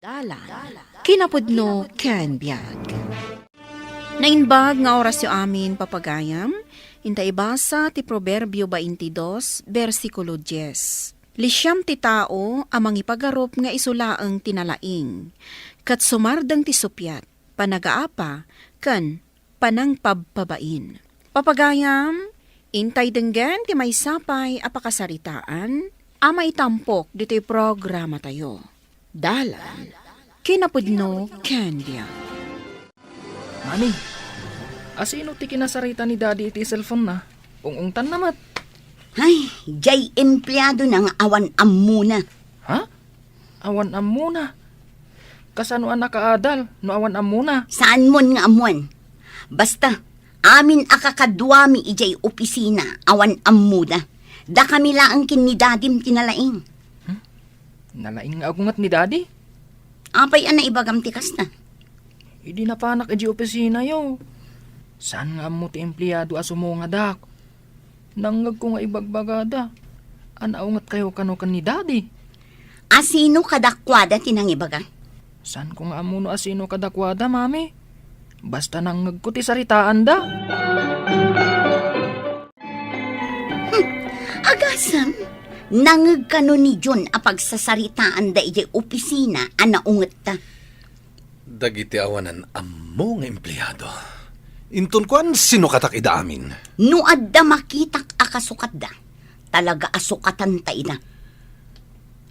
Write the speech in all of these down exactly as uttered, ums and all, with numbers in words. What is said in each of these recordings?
Dalan, kinapudno ken biag. Naimbag nga orasyo amin, papagayam, inta ibasa ti Proverbio baintidos, bersikulo dies. Lisiam ti tao a mangipagarup nga isu laeng ti nalaing, ket sumardeng ti suppiat, panagaapa, ken panangpabpabain. Papagayam, intay denggen ti maysa pay a pakasaritaan a maitampok ditoy programatayo. Dalan, kinapudno ken biag. Mami, asino ti kinasarita ni Daddy iti cellphone-na? Ung-ungtanna met. Ay, jay empleadona nga awan ammona. Ha? Awan ammona? Kasano a nakaadal no awan ammona? Saanmon nga ammoen. Basta, amin a kakaduami idiay opisina, awan ammona. Dakami laeng ken ni Dadim ti nalaing. Hmm? Nalaing nga agunget ni Daddy? Apay a naibagam ti kasta? Idi napanak idiay opisinayo, saan nga ammo ti empleado a sumungadak? Nangngegko nga ibagbagada a naungetkayo kano ken ni Daddy. Asino kadakuada ti nangibaga? Saanko nga ammo no asino kadakuada, Mami. Basta nangngegko ti saritaanda. Hmm, agasem, nangngeg kano ni John a pagsasaritaanda idiay opisina a naungetta. Dagiti awanan ammo nga empleado. Inton kuan, sinukatak ida amin. No adda makitak a kasukatda, talaga a sukatanta ida.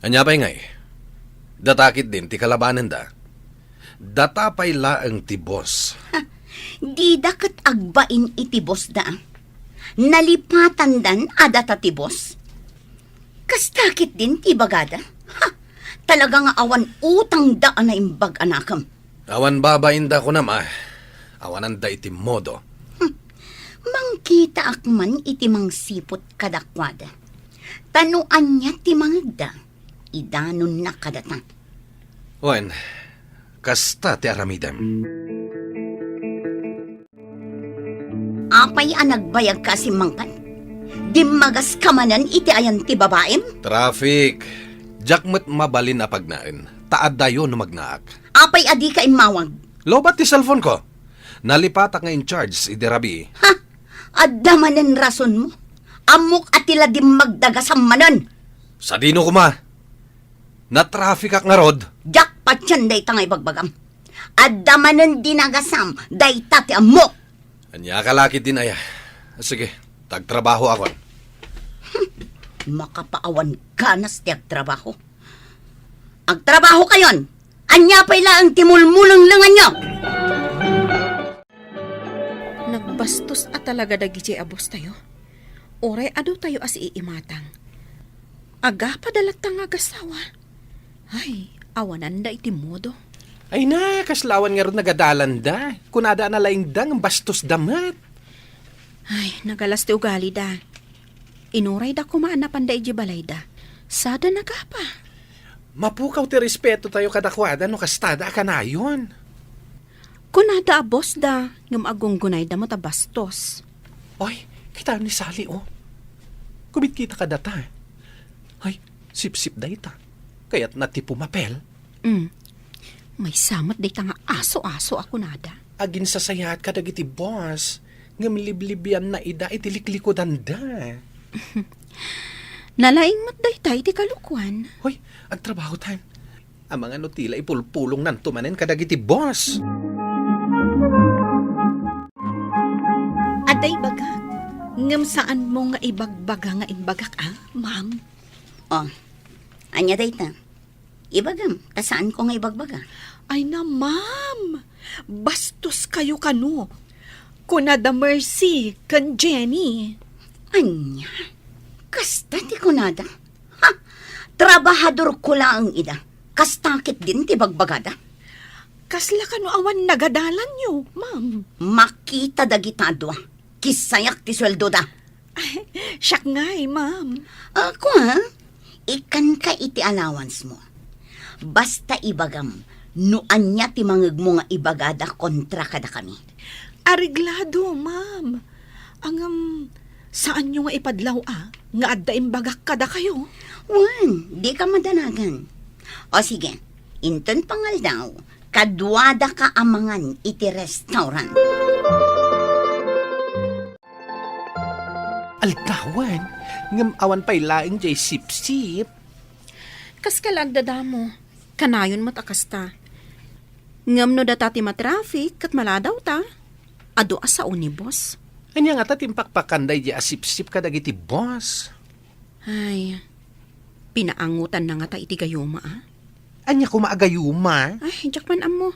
Ania pay ngay? Data ketdin ti kalabanenda. Data pay laeng ti boss. Ha, dida ket agbain iti bossda. Nalipatandan a data ti boss. Kasta ketdin ti ibagada? Ha, talaga nga awan utangda a naimbag a nakem. Awan babainda kunam a, awananda iti modo. Hmm. Mangkitaak man iti mangsiput kadakuada. Ta no ania ti mangegda, idanonna kadata. Wen, kasta ti aramidem. Apay a nagbayagka a simmangpet? Dimmagas ka manen iti ayan ti babaim? Traffic. Diak met mabalin a pagnaen, ta addayo no magnaak. Apay a dika immawag? Lowbat ti cellphone ko. Nalipatak nga in charge idi rabii. Ha? Adda manen rasonmo. Ammok a ti la dimmagdagasam manen. Sadino koma? Natrafikak ngarud. Diak patien dayta nga ibagbagam. Adda manen dinagasam, dayta ti ammok. Ania ka la ketdin aya? Sige, tagtrabahoakon. Hmm, makapaawan ganas ti agtrabaho. Agtrabahokayon! Ania pay laeng ti mulmulenglenganyo? Nagbastos a talaga dagiti a bosstayo. Uray adu tayo a siimatang. Agapada latta nga agasawa. Ay, awananda iti modo. Ay na, kasla awan ngarud nagadalanda. Kunada a nalaingda ngem bastosda met. Ay, nagalas ti ugalida. Inurayda koma a napanda idiay balayda. Sada nagapa. Mapukaw ti respeto tayo kadakuada no kastada a kanayon. Kunada a bosda, ngem agunggunayda met a bastos. Oy, kitaem ni Sally, oh. Kumitkita kadata. Ay, sipsip dayta. Kayatna ti pumapel. Mm. Maysa met dayta nga aso-aso a kunada. Aginsasayaat kadagiti boss, ngem liblibianna ida iti liklikudanda. Nalaing met dayta iti kalokuan. Hoy, agtrabaho tan. Amangan no ti la ipulpulongnanto manen kadagiti boss. Adda ibagak, ngem saanmo nga ibagbaga nga imbagak, a, ma'am? Oh, ania dayta? Ibagam, ta saanko nga ibagbaga. Ay na, ma'am! Bastoskayo kano. Kunada Mercy ken Jenny. Ania? Kasta ti kunada? Ha! Trabahadorko laeng ida. Kasta ketdin ti bagbagada? Kasla kano awan nagadalanyo, ma'am? Makita dagita a dua. Kissayak ti sueldoda. Siak ngay, ma'am. Ah, kua, ikkanka iti allowance mo. Basta ibagam no ania ti mangegmo nga ibagada kontra kadakami. Areglado, ma'am. Ngem, saanyo nga ipadlaw a nga adda imbagak kadakayo? Wen, dika madanagan. O sige, Inton pangaldaw, kaduadaka a mangan iti restaurant. Aldawan, ngem awan pay laeng jay sipsip. Kas ka la agdadamo, kanayon met a kasta. Ngem no data ti matraffic ket maladawta, adu a sao ni boss. Ania ngata ti impakpakan daydi a sipsip kadagiti boss? Ay, pinaangutanna ngata iti gayuma, a? Ania koma a gayuma? Ay, diak man ammo.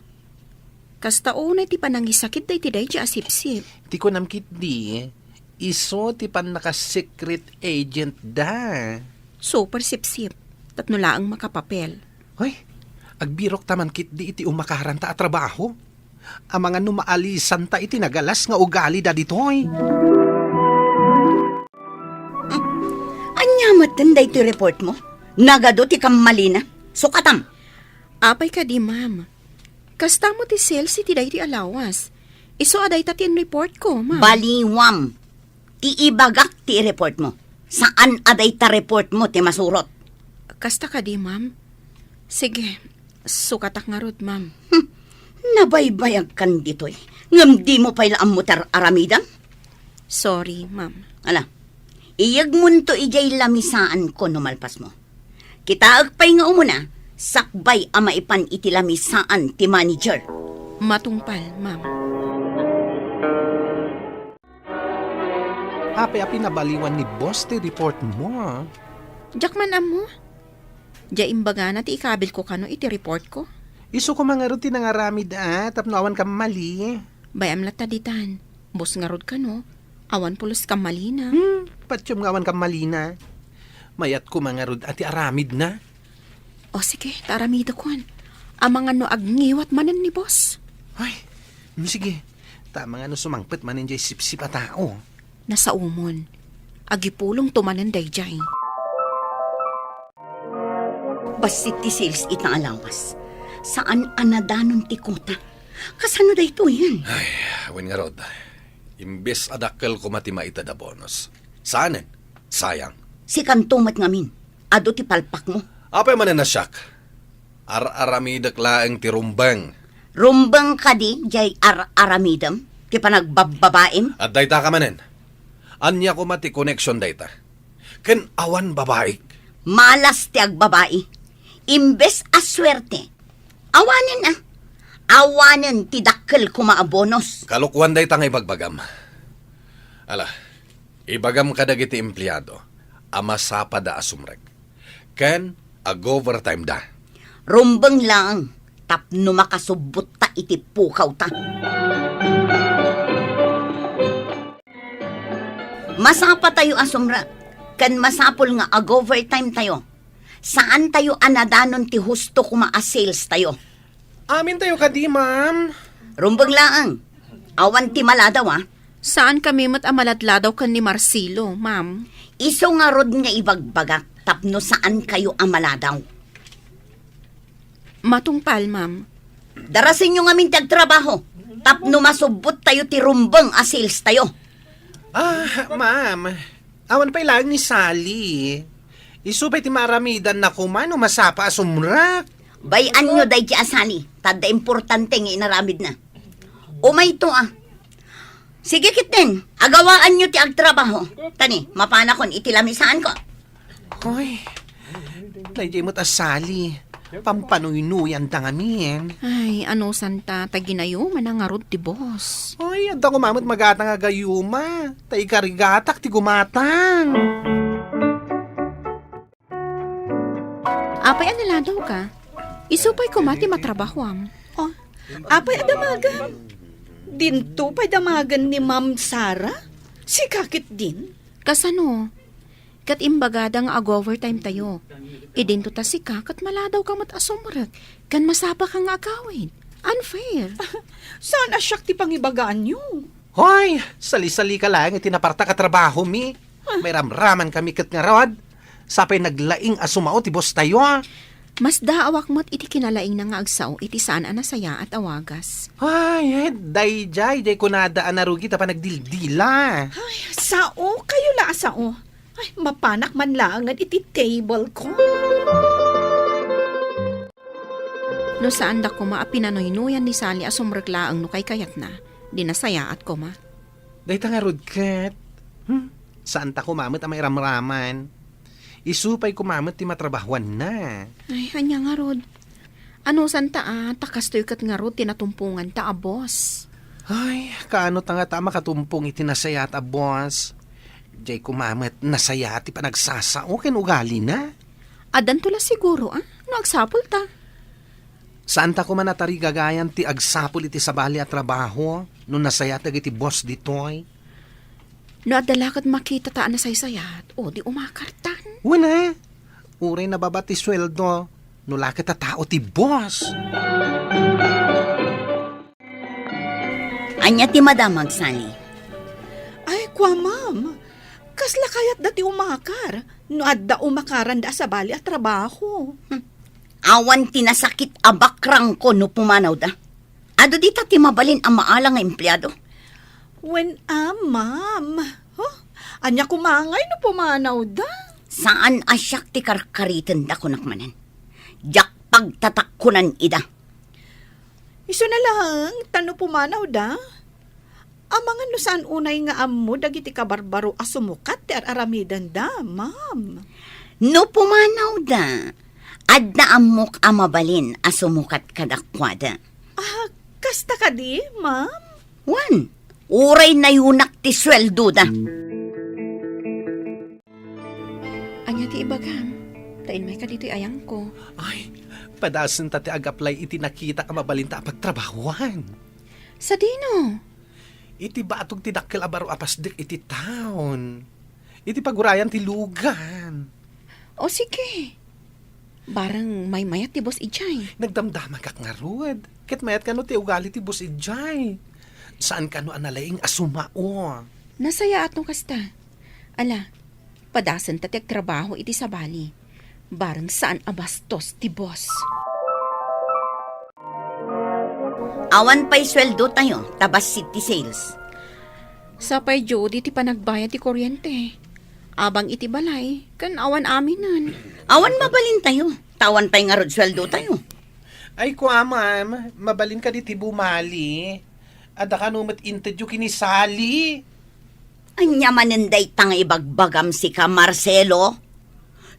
Kasta unay ti panangisakit daydi daydi a sipsip. Ti kunam ketdi, isu ti pannaka-secret agent da. Super sipsip, tapno laeng makapapel. Hoy, agbirokta man ketdi iti umakaranta a trabaho. Amangan no maalisanta iti nagalas nga ugali da ditoy. Ania metten daytoy report mo? Nagadu ti kammalina. Sukatam. Apay kadi, ma'am? Kasta mo ti sales iti daytoy a lawas. Isu a dayta ti in-report ko, ma'am. Baliwam. Ti ibagak ti i-report mo. Saan a dayta report mo ti masurot. Kasta kadi, ma'am? Sige, sukatak ngarud, ma'am. Hmm. Nabaybayagkan ditoy. Ngem dimo pay la ammo ti ar-aramidem? Sorry, ma'am. Ala, iyegmonto idiay lamisaanko no malpasmo. Kitaek pay nga umuna, sakbay a maipan iti lamisaan ti manager. Matungpal, ma'am. Apay a pinabaliwan ni boss ti report mo, a? Diak man ammo. Diay imbagana ti ikabilko kano iti report ko. Isu koma ngarud ti nangaramid, a, tapno awan kammali. Bay-am latta ditan. Boss ngarud kano, awan pulos kammalina. Hmm, patiem nga awan kammalina. Mayat koma ngarud a ti aramidna. O sige, ta aramidakon. Amangan no agngiwat manen ni boss. Ay, hmm, sige. Ta amangan no sumangpet manen diay sipsip a tao. Nasaomon. Agipulongto manen daydiay. Bassit ti sales ita a lawas. Saan a nadanon ti kuta. Kasano daytoyen? Ay, wen ngarud. Imbes a dakkel koma ti maited a bonus. Saanen? Sayang. Sikanto met ngamin. Adu ti palpakmo. Apay manen a siak? Ar-aramidek laeng ti rumbeng. Rumbeng kadi diay ar-aramidem? Ti panagbabbabaim? At dayta ka manen. Ania koma ti connection dayta? Ken awan babaik? Malas ti agbabai. Imbes a suerte, awanen a. Awanen ti dakkel koma a bonus. Kalokuan dayta nga ibagbagam. Ala, ibagam kadagiti empleado a masapada a sumrek. Ken ag-overtime da. Rumbeng laeng tapno makasubbotta iti pukawta. Masapatayo a sumrek, ken masapul nga ag-overtime tayo. Saan tayo a nadanon ti husto koma a sales tayo. Amin tayo kadi, ma'am. Rumbeng laeng. Awan ti maladaw, a. Saan kami met a maladladaw ken ni Marcelo, ma'am. Isu ngarud nga ibagbagak tapno saan kayo a maladaw. Matungpal, ma'am. Darasenyo ngamin ti agtrabaho tapno masubbot tayo ti rumbeng a sales tayo. Ah, ma'am. Awan pay laeng ni Sally. Isu pay ti maaramidanna koma no masapa a sumrek. Bay-anyo daydi a Sally, ta adda importante nga inaramidna. Umayto, a. Sige ketdin, agawaanyo ti agtrabaho. Tani, mapanakon iti lamisaanko. Hoy, daydi met a Sally, pampanuynuyanda ngamin. Ay, anusanta, ta ginayuman a ngarud ti boss. Ay, adda koma met magatang a gayuma, ta ikarigatak ti gumatang. Apay a naladawka? Isu pay koma ti matrabahoam. Oh, apay a damagem? Dinto pay damagen ni Ma'am Sara? Sika ketdin? Kasano? Ket imbagada nga ag-overtime tayo. Idinto ta sika ket maladawka met a sumrek ken masapaka nga agawid. Unfair. Saan a siak ti pangibagaanyo? Hoy, salisalika laeng iti napartak a trabahomi. Ah. Mairamraman kami ket ngarud. Sapay naglaing a sumao ti boss tayo, a. Masdaawak met iti kinalaingna nga agsao iti saan a nasayaat a wagas. Ay, eh, daydiay, diay kunada a narugi ta panagdildila. Ay, sao kayo la a sao. Ay, mapanak man laengen iti table ko. No saanda koma a pinanuynoyan ni Sally a sumrek laeng no kaykayatna, di nasayaat koma. Dayta ngarud ket, hmm, saanta koma met a mairamraman. Isu pay koma met ti matrabahoanna. Ay, ania ngarud? Anusanta a, ta kastoy ket ngarud ti natumponganta a boss. Ay, kaano ta ngata a makatumpong iti nasayaat a boss? Diay koma met nasayaat ti panagsasao ken ugalina. Addanto la siguro, a, no agsapulta. Saanta koma a tarigagayan ti agsapul iti sabali a trabaho no nasayaat dagiti boss ditoy? No adda la ket makitata a nasaysayat, o di umakartan. Wen a, uray nababa ti sueldo, no la ket a tao ti boss. Ania ti madamag, Sally? Ay, kua, ma'am. Kasla kayatda ti umakar no adda umakaranda a sabali a trabaho. Hmm. Awan ti nasakit a bakrangko no pumanawda. Adu dita ti mabalin a maala nga empleado? Wen a, ma'am. Huh? Ania koma ngay no pumanawda? Saan a siak ti karkaritenda, kunak manen. Diak pagtatakkonan ida. Isuna laeng, ta no pumanawda, amangan no saan unay nga ammo dagiti kabarbaro a sumukat ti ar-aramidenda, ma'am. No pumanawda, adda ammok a mabalin a sumukat kadakuada. Ah, kasta kadi, ma'am? Wen, uray nayunak ti sueldoda. Ania ti ibagam? Ta inmayka ditoy ayangko. Ay, padasenta ti ag-apply iti nakitak a mabalinta a pagtrabahoan. Sadino? Iti batog ti dakkel a baro a pasdek iti town. Iti pagurayan ti lugan. O sige. Bareng maymayat ti boss idiay. Nagdamdamagak ngarud. Ket mayat kano ti ugali ti boss idiay. Saan kano a nalaing a sumao. Nasayaat no kasta. Ala, padasenta ti agtrabaho iti sabali. Bareng saan a bastos ti boss. Awan pay sueldotayo, ta bassit ti sales. Sapay Jody ti panagbayad ti kuryente. Abang iti balay, ken awan aminen. Awan mabalintayo, ta awan pay ngarud sueldotayo. Ay, kua, ma'am, mabalin kadi ti bumali. Adda kano met intedyo ken ni Sally. Ania manen dayta nga ibagbagam sika, Marcelo?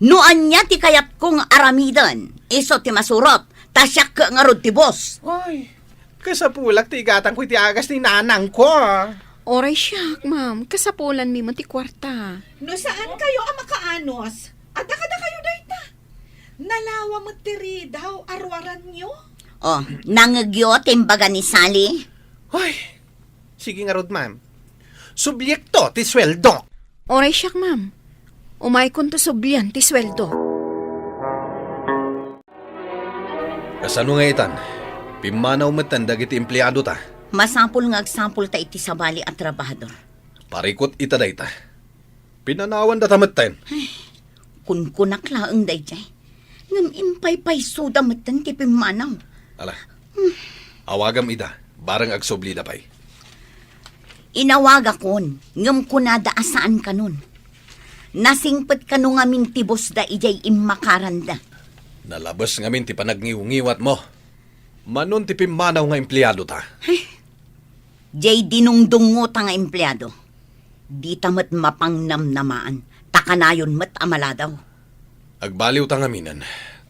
No ania ti kayatko nga aramiden, isu ti masurot, ta siak ngarud ti boss. Ay, kasapulak ti igatangko iti agas ni nanangko. Oray siak, ma'am. Kasapulanmi met ti kuarta. No saankayo a makaanos, adda kadakayo dayta. Nalawa met ti ridaw a ruaranyo. Oh, nangngegyo ti imbaga ni Sally? Ay, sige ngarud, ma'am. Subliekto ti sueldo. Oray siak, ma'am. Umaykonto sublian ti sueldo. Kasano nga itan? Pimmanaw metten dagiti empleadota? Masapul nga agsapulta iti sabali a trabahador. Parikut ita dayta. Pinanawandata metten. Ay, kunkunak laeng daydiay. Ngem impaypaysoda metten ti pimmanaw. Ala, awagam ida, bareng agsublida pay. Inawagakon, ngem kunada a saan kanon. Nasingpet kano ngamin ti boss da idiay immakaranda. Nalabes ngamin ti panagniwngiwatmo. Manon ti pimmanaw nga empleadota? Ay, diay dinungdungngota nga empleado. Dita met mapangnamnamaan, ta kanayon met a maladaw. Agbaliwta ngaminen,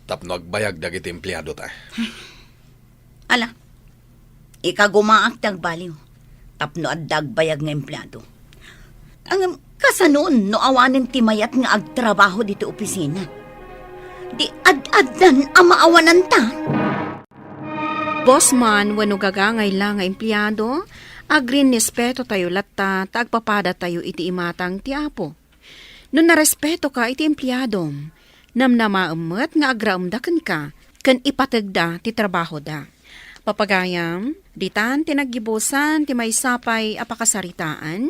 tapno agbayag dagiti empleadota. Ala, ikagumaak ti agbaliw, tapno adda agbayag nga empleado. Ngem kasanon no awanen ti mayat nga agtrabaho ditoy opisina? Di ad-addan a maawananta. Boss man wenno gagangay la nga empleado, agrinrespetotayo latta ta agpapadatayo iti imatang ti Apo. No narespetoka iti empleadom, namnamaem met nga agraemda kenka ken ipategda ti trabahoda. Papagayam, ditan ti naggibusan ti maysa pay a pakasaritaan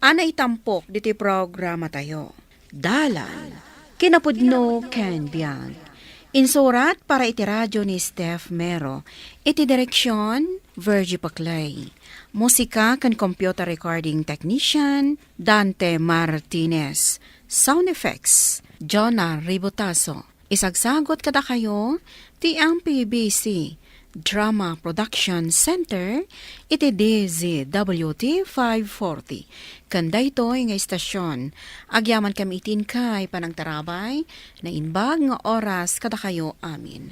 a naitampok ditoy programatayo. Dalan, kinapudno ken biag. Insurat para iti radio ni Steph Mero. Iti direksion, Virgie Paclay. Musika ken computer recording technician, Dante Martinez. Sound effects, Jonah Ributaso. Isagsagot kadakayo ti M P B C Drama Production Center iti D Z W T five forty. Ken daytoy nga istasyon, agyamankami iti inkay panangtarabay, naimbag nga oras kadakayo amin.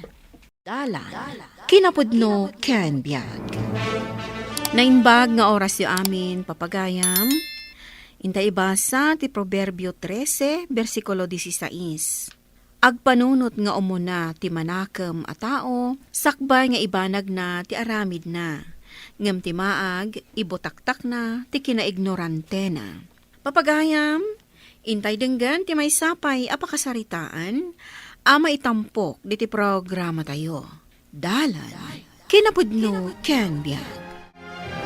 Dalan, kinapudno ken biag. Naimbag nga orasyo amin, papagayam. Inta ibasa ti Proverbio trese, bersikulo dieciséis. Agpanunot nga umuna ti manakem a tao, sakbay nga ibanagna ti aramidna, ngem ti maag, ibutaktakna ti kinaignorantena. Papagayam, intay denggen ti maysa pay a pakasaritaan a maitampok diti programatayo. Dalan, kinapudno ken biag.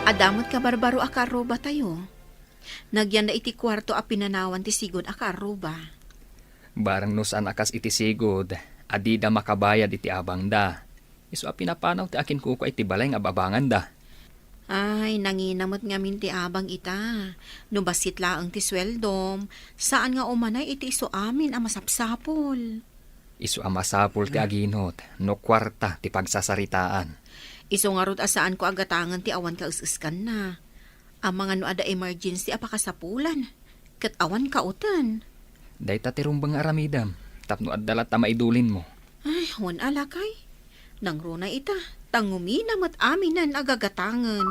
Adda met kabarbaro a kaarrubatayo. Nagyanda iti kuarto a pinanawan ti sigud a kaarruba. Barang no saan a kas iti sigud, a dida makabayad iti abangda. Isu a pinapanaw ti akinkukua iti balay nga ababanganda. Ay, nangina met ngamin ti abang ita. No bassit laeng ti sueldom, saan nga umanay iti isu amin a masapsapul. Isu a masapul ti aginot, no kuarta ti pagsasaritaan. Isu ngarud a saanko a gatangen ti awan kaes-eskanna. Amangan no adda emergency a pakasapulan, ket awan kauten. Dayta ti rumbeng nga aramidem, tapno adda latta maidulinmo. Ay, wen a lakay. Nangruna ita, ta ngumina met aminen a gagatangen.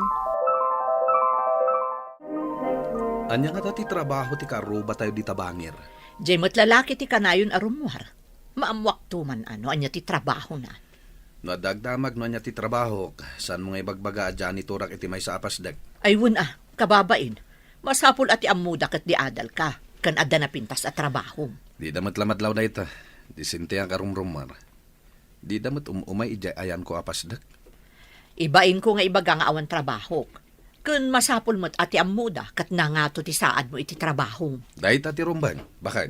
Ania ngata ti trabaho ti kaarrubatayo dita bangir? Diay met lalaki ti kanayon a rummuar. Maammuakto man a no ania ti trabahona. No adda agdamag no ania ti trabahok, saanmo nga ibagbaga a janitorak iti maysa a pasdek? Ay, wen a, kababain. Masapul a ti ammoda ket di adalka, ken adda napintas a trabahom. Dida met la madlaw dayta. Disenteak a rumrummuar. Dida met um-umay idiay ayanko a pasdek. Ibainko nga ibaga nga awan trabahok. Ken masapul met a ti ammoda ket nangato ti saadmo iti trabahom. Dayta ti rumbeng, baket.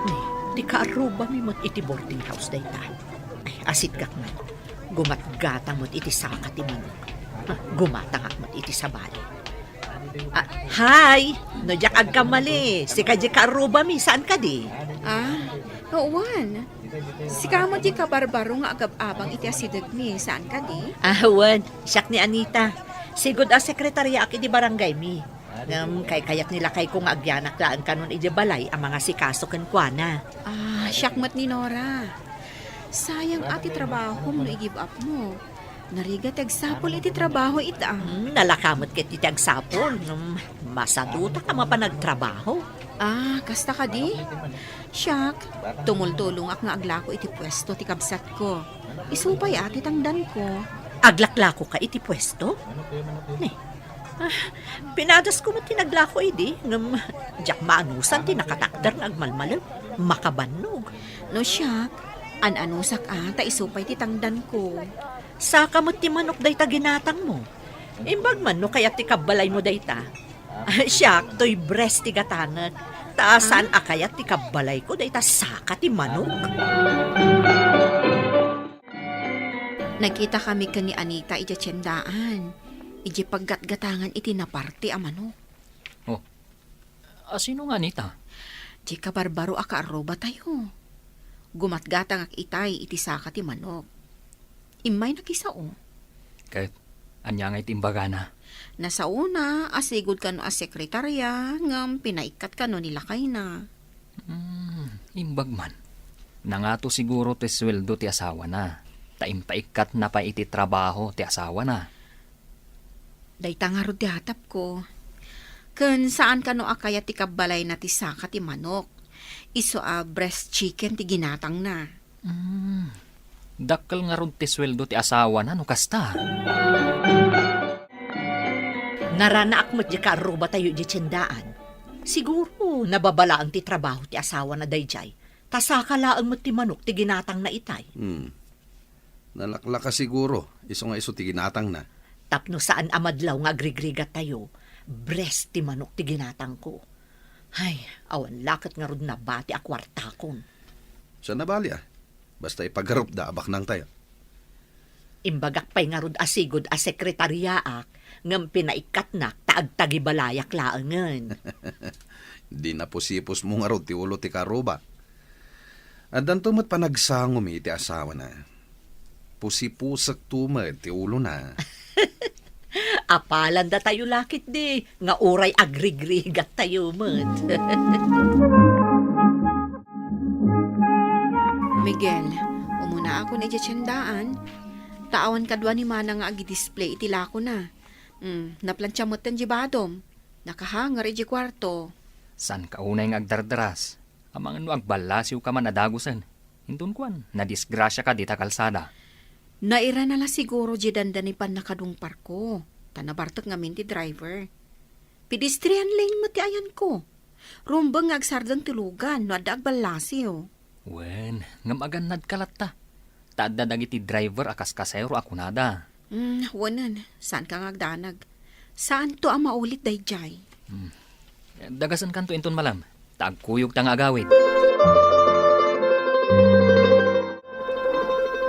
Ay, ti kaarrubami met iti boarding house dayta. Ay, asitkak man. Gumatgatang met iti saka ti manok. Ah, gumatangak met iti sabali. Ah, hi! No diak agkamali, sika diay kaarrubami, saan kadi? Ah, wen. Sika met diay kabarbaro nga agab-abang iti asidegmi, saan kadi? Ah, wen. Siak ni Anita. Sigud a sekretariaak iti barangaymi. Ngem kaykayat ni lakayko nga agyanak laeng kanon idiay balay a mangasikaso kenkuana. Ah, siak met ni Nora. Sayang a ti trabahom no i-give up mo. Narigat ti agsapul iti trabaho ita. Hmm, nalaka met ket ti agsapul ngem masadutak a mapan agtrabaho. Ah, kasta kadi? Siak, tumultulongak nga aglako iti puesto ti kabsatko. Isu pay a ti tangdanko. Aglaklakoka iti puesto? Ne. Ah, pinadasko met ti naglako idi, ngem diak maanusan ti nakatakder nga agmalmalem. Makabannog. No siak, an-anusak a ta isu pay ti tangdanko. Saka met ti manok dayta ginatangmo. Imbag man no kayat ti kabbalaymo dayta. Siak, toy breast ti gatangek. Ta saan a kayat ti kabbalayko dayta saka ti manok. Nagkitakami ken ni Anita idiay tiendaan, idiay paggatgatangan iti naparte a manok. Oh, asino nga Anita? Diay kabarbaro a kaarrubatayo. Gumatgatangak itay iti saka ti manok. Immay nakisao. Ket ania ngay ti imbagana? Nasaona a sigud kano a sekretaria ngem pinaikkat kano ni lakayna. Hmm, imbag man. Nangato siguro ti sueldo ti asawana, ta impaikkatna pay iti trabaho ti asawana. Dayta ngarud ti atapko. Ken saan kano a kayat ti kabbalayna ti saka ti manok. Isu a breast chicken ti ginatangna. Hmm. Dakkel ngarud ti sueldo ti asawana no kasta. Naranaak met diay kaarrubatayo idiay tiendaan. Siguro, nababa laeng ti trabaho ti asawana daydiay. Ta saka laeng met ti manok ti ginatangna itay. Hmm. Nalaklaka siguro, isu nga isu ti ginatangna. Tapno saan a madlaw nga agrigrigattayo, breast ti manok ti ginatangko. Ay, awan la ket ngarud nabati a kuartakon. Saan a bali a. Basta ipagarupda a baknangtayo. Imbagak pay ngarud a sigud a sekretariaak, ngem pinaikkatnak ta agtagibalayak laengen. Di napusipusmo ngarud ti ulo ti karuba. Addanto met panagsangomi iti asawana. Pusipusekto met ti ulona. Apalandatayo la ketdi nga uray agrigrigattayo met. Miguel, umunaakon idiay tiendaan, ta awan kadua ni Mana nga agidisplay iti lakona. Hmm, naplantia metten di badom. Nakahanger idiay kuarto. Saanka unay nga agdardaras? Amangan no agballasiwka man a dagusen. Inton kuan, nadisgrasiaka dita kalsada. Nairana la siguro di dandani pannakadungparko, ta nabartek ngamin ti driver. Pedestrian lane met ti ayanko. Rumbeng nga agsardeng ti lugan no adda agballasiw. Wen, ngem agannadka latta. Ta adda dagiti driver a kaskasero a kunada. Hmm, wenen, saanka nga agdanag. Saanto a maulit daydiay. Hmm. Dagasenkanto inton malam, ta agkuyogta nga agawid.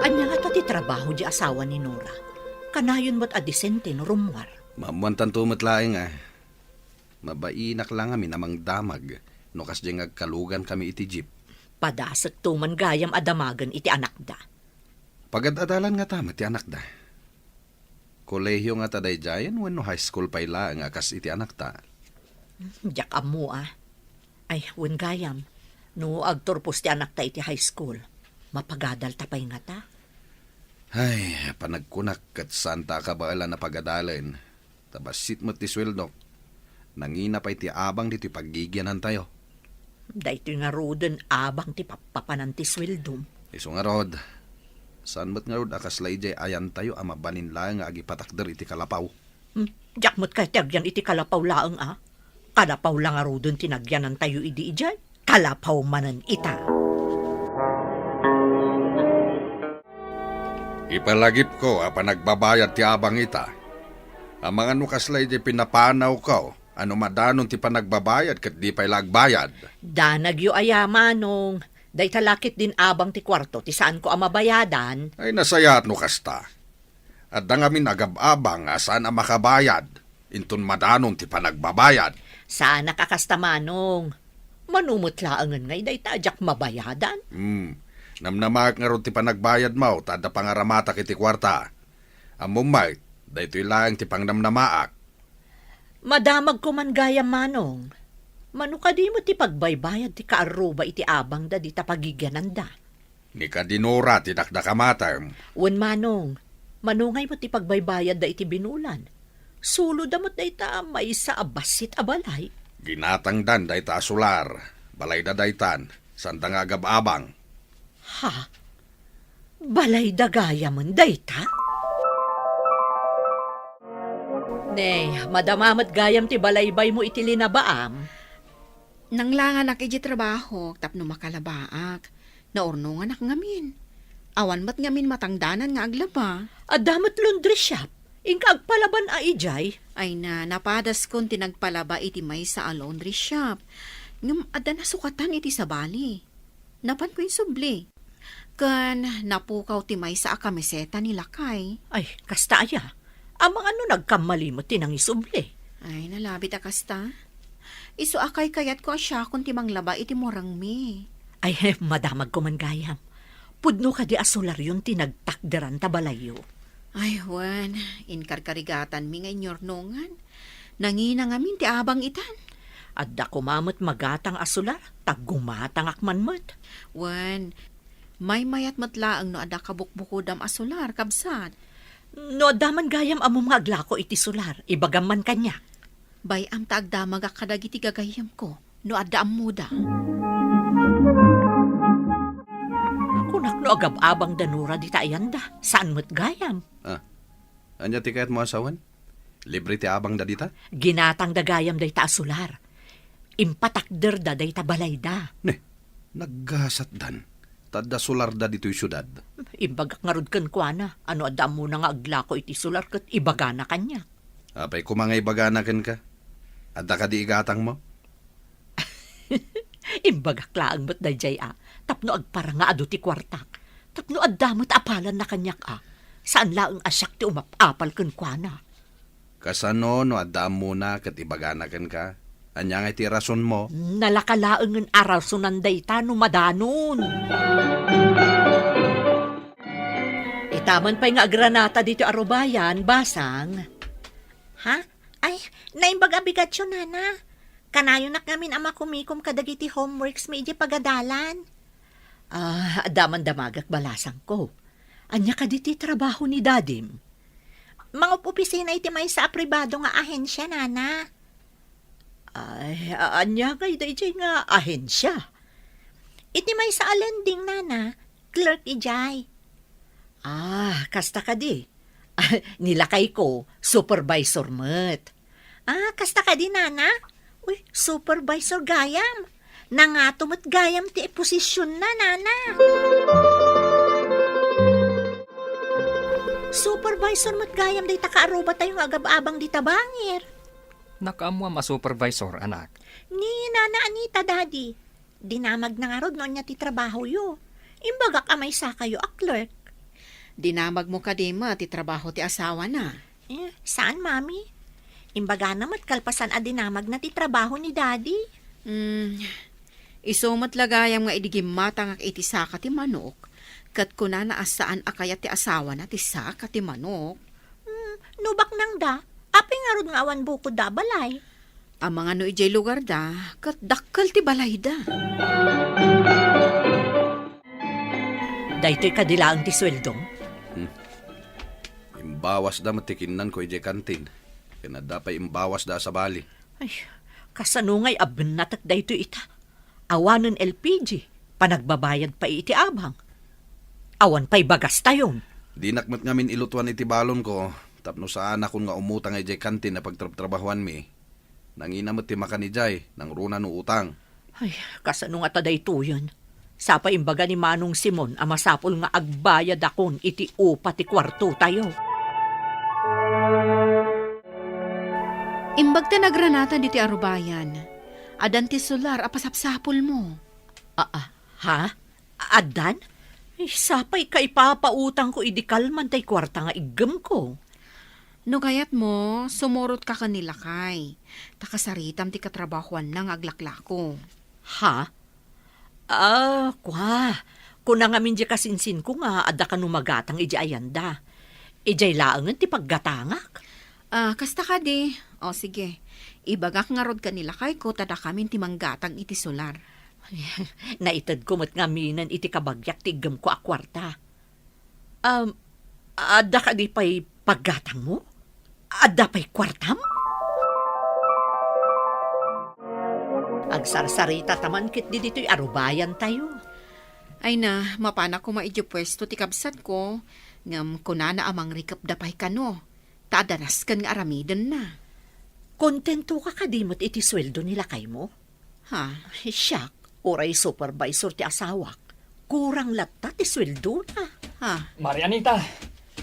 Ania ngata ti trabaho di asawa ni Nora? Kanayon met a disente no rummuar. Maammoantanto met laeng a. Mabainak la ngamin a mangdamag no kasdiay nga agkalugankami iti jeep. Padasekto man gayam a damagen iti anakda. Pagad-adalan ngata met ti anakda. Kolehio ngata daydiayen wenno high school pay laeng a kas iti anakta? Diak ammo a. Ay, wen gayam, no agturpos ti anakta iti high school, mapagadalta pay ngata. Ay, panagkunak ket saanta a kabaelan a pagadalen. Ta bassit met ti sueldok. Nangina pay ti abang ditoy paggigianantayo. Daytoy ngaruden abang ti pappapanan ti sueldom. Isu ngarud, saan met ngarud a kasla idiay ayantayo a mabalin laeng nga agipatakder iti kalapaw? Hmm, diak met kayat ti agyan iti kalapaw laeng a. Kalapaw la ngaruden ti nagyanantayo idi idiay. Kalapaw manen ita. Ipalagipko a panagbabayad ti abang ita. Amangan no kasla idiay pinapanawko a no madanon ti panagbabayad ket di pay la agbayad. Danagyo aya, Manong. Dayta la ketdin abang ti kuarto ti saanko a mabayadan. Ay, nasayaat no kasta. Adda ngamin agab-abang a saan a makabayad, inton madanon ti panagbabayad. Saanak a kasta, Manong. Mano met laengen ngay dayta a diak mabayadan? Hmm. Namnamaak ngarud ti panagbayadmo ta adda pangaramatak iti kuarta. Ammom met, daytoy laeng ti pangnamnamaak. Madamagko man gayam, Manong. Mano kadi met ti pagbaybayad ti kaarruba iti abangda dita pagigiananda? Ni kadi Nora ti dakdakamatem. Wen, Manong, mano ngay met ti pagbaybayadda iti binulan? Suloda met dayta maysa a bassit a balay. Ginatangdan dayta a solar. Balayda daytan, saanda nga agab-abang. Ha? Balayda gayamen dayta? Ne, madama met gayam ti balaybaymo iti linabaam. Nanglanganak idiay trabahok tapno makalabaak. Naurnonganak ngamin. Awan met ngamin matangdanan nga aglaba. Adda met laundry shop. Inka agpalaban a idiay? Ay na, napadaskon ti nagpalaba iti maysa a laundry shop. Ngem adda nasukatan iti sabali. Napanko insubli. Ken napukaw ti maysa a kamiseta ni lakay. Ay, kasta aya? Amangan no nagkammali met ti nangisubli. Ay, nalabit a kasta. Isu a kaykayatko a siakon ti manglaba iti murangmi. Ay, madamagko man gayam. Pudno kadi a solaryon ti nagtakderan ta balayyo? Ay, wen, inkarkarigatanmi nga inyurnongan. Nangina ngamin ti abang itan. Adda koma met magatang a solar, ta gumatangak man met. Wen, maymayat met laeng no adda kabukbukodam a solar, kabsat. No adda man gayam ammom nga aglako iti solar, ibagam man kaniak. Bay-am ta agdamagak kadagiti gagayyemko no adda ammoda. Kunak no agab-abang da Nora dita ayanda, saan met gayam? Ah, ania ti kayatmo a sawen? Libre ti abangda dita? Ginatangda gayam dayta a solar. Impatakderda dayta balayda. Ne, naggasatdan. Ta adda solarda ditoy siudad. Imbagak ngarud kenkuana, a no adda ammona nga aglako iti solar ket ibagana kaniak. Apay koma nga ibagana kenka? Adda kadi igatangmo? Imbagak laeng met daydiay a, tapno agpara nga adu ti kuartak, tapno adda met apalanna kaniak a, saan laeng a siak ti umap-apal kenkuana. Kasano no adda ammona ket ibagana kenka? Ania ngay ti rasonmo? Nalaka laengen a rasonan dayta no madanon. Itaman pay nga agranata ditoy a rubayan, basang. Ha? Ay, naimbag a bigatyo, nana. Kanayonak ngamin a makumikom kadagiti homeworks mi idiay pagadalan. Ah, adda man damagak balasangko. Ania kadi ti trabaho ni dadim? Mangup-opisina iti maysa a pribado nga ahensia, nana. Ay, a-, ania ngay daydiay nga ahensia? Iti maysa a lending, nana, clerk idiay. Ah, kasta kadi. Ni lakayko, supervisor met. Ah, kasta kadi, nana? Uy, supervisor gayam. Nangato met gayam ti posisionna, nana. Supervisor met gayam dayta kaarrubatayo nga agab-abang dita bangir. Nakaammoam a supervisor, anak. Ni Nana Anita, Daddy. Dinamagna ngarud no ania ti trabahoyo. Imbagak a maysakayo a clerk. Dinamagmo kadi met ti trabaho ti asawana? Eh, saan, Mami? Imbagana met kalpasan a dinamagna ti trabaho ni Daddy. Hmm, isu met la gayam nga idi gimmatangak iti saka ti manok, ket kunana a saan a kayat ti asawana ti saka ti manok. Hmm, no baknangda, apay ngarud nga awan bukodda a balay? Amangan no idiay lugarda, ket dakkel ti balayda. Daytoy kadi laeng ti sueldom? Hmm. Imbawasda met ti kinnanko idiay kantin. Ken adda pay imbawasda a sabali. Ay, kasano ngay a bennatek daytoy ita? Awanen L P G, panagbabayad pay iti abang. Awan pay bagastayon. Dinak met ngamin ilutuan iti balonko, tapno saanakon nga umutang idiay kantin a pagtrabtrabahuanmi. Nangina met ti makan idiay, nangruna no utang. Ay, kasano nga ta daytoyen? Sapay imbaga ni Manong Simon a masapul nga agbayadakon iti upa ti kuartotayo. Imbag ta nagranatan ditoy a rubayan, addan ti solar a pasapsapulmo. Ah, ah, ha? Addan? Ay, sapay ka ipapautangko idi kalman tay kuarta nga iggemko. No kayatmo, sumurotka ken ni lakay. Ta kasaritam ti katrabahuanna nga aglaklako. Ha? Ah, kua. Kuna ngamin di kasinsinko nga adda kano magatang idi ayanda. Idiay laengen ti paggatangak. Ah, kasta kadi. O, sige. Ibagak ngarud ken ni lakayko ta dakamin ti manggatang iti solar. Naitedko met ngaminen iti kabagiak ti iggemko a kuarta. Um, adda kadi pay paggatangmo? Adda pay kuartam? Agsarsarita ta man ketdi ditoy a rubayantayo. Ay na, mapanak koma idiay puesto ti kabsatko, ngem kunana a mangrikepda pay kano, ta adda nasken nga aramidenna. Kontentoka kadi met iti sueldo ni lakaymo? Ha? Siak, uray supervisor ti asawak, kurang latta ti sueldona. Ha? Mari Anita!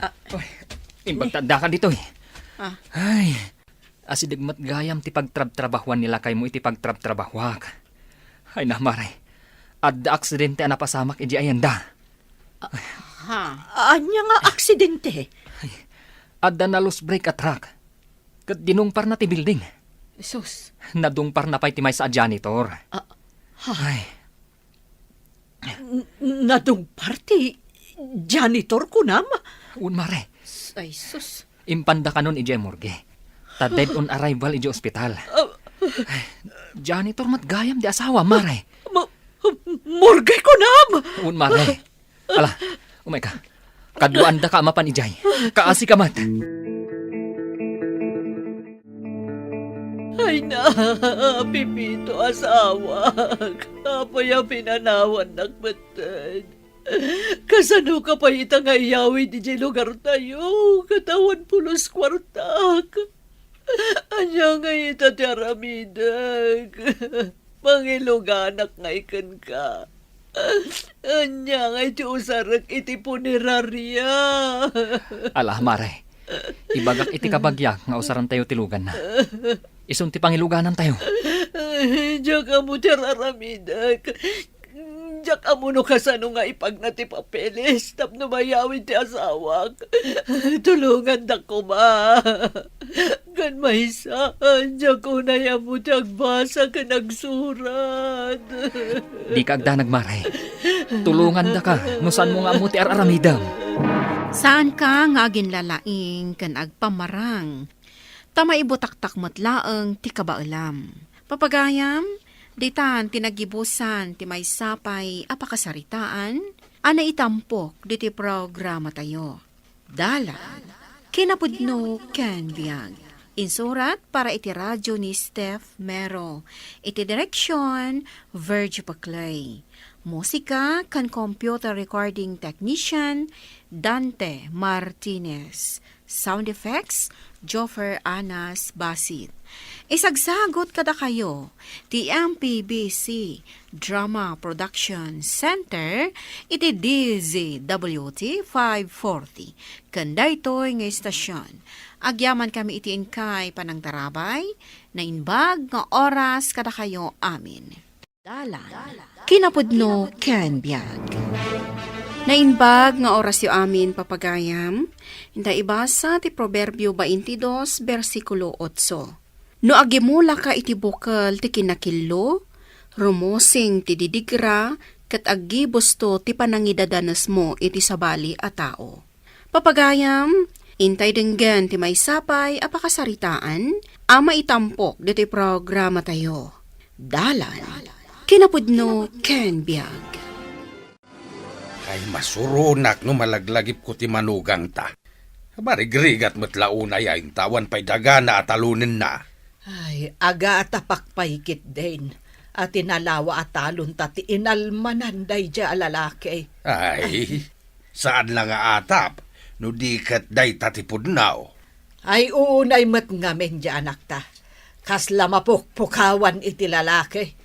Ah. Uy, imbag ta addaka ditoy. Ah. Ay, asideg met gayam ti pagtrabtrabahuan ni lakaymo iti pagtrabtrabahuak. Ay na, Mare, adda aksidente a napasamak idiay ayanda. Ah, ha? Ania nga aksidente? Ay, adda na-loose brake a truck. Ket dinungparna ti building. Sus. Nadungparna pay ti maysa a janitor. Ah, ha? Ay. N-, nadungpar ti janitor kunam? Wen, Mare. S-, ay, sus. Impanda kanon idiay morgue. Ta dead on arrival idiay ospital. Ah. Ay, janitor met gayam ti asawa, Mare. Ma-, morgue kunam? Wen, Mare. Ala, umayka. Kaduaandaka a mapan idiay. Kaasika met. Ay na, Pepito, asawak. Apay a pinanawannak metten? Kasanoka pay ita nga iyawid idiay lugartayo, ket awan pulos kuartak? Ania ngay ita ti aramidek? Mangiluganak ngay kenka. Ania ngay ti usarek iti puneraria? Ala, Mare. Ibagak iti kabagiak nga usarantayo ti luganna. Isun ti pangiluganantayo. Diak ammo ti ar-aramidek. Diak ammo no kasano nga ipagna ti papeles tapno mayawid ti asawak. Tulongandak koma. Ken maysa, diak unay ammo ti agbasa ken agsurat. Dika agdanag, Mare. Tulongandaka no saanmo nga ammo ti ar-aramidem. Saanka nga aginlalaing ken agpammarang, ta maibutaktak met laeng ti kabaelam. Papagayam, ditan ti naggibusan ti maysa pay a pakasaritaan a naitampok ditoy programatayo. Dalan, kinapudno ken biag. Insurat para iti radio ni Steph Mero. Iti direksyon, Virgie Paclay. Musika ken computer recording technician, Dante Martinez. Sound effects, Joffer Anas Basit. Isagsagut kadakayo ti M P B C Drama Production Center iti D Z W T five forty. Ken daytoy nga istasyon, agyamankami iti inkay panangtarabay, naimbag nga oras kadakayo amin. Dalan, kinapudno ken biag. Naimbag nga orasyo amin, papagayam. Inta ibasa ti Proverbio baintidos, bersikulo otso. No agimulaka iti bukel ti kinakillo, rumusing ti didigra, ket aggibusto ti panangidadanesmo iti sabali a tao. Papagayam, intay denggen ti maysa pay a pakasaritaan a maitampok ditoy programatayo. Dalan, kinapudno ken biag. Ay, masuronak no malaglagipko ti manugangta. Marigrigat met la unay a intawan pay dagana a talonenna. Ay, agatapak pay ketdin a tinalawa a talonta ti inalmanan daydiay a lalaki. Ay, saan la nga atap no di ket dayta ti pudno. Ay, unay met ngamin diay anakta. Kasla mapukpukawan iti lalaki.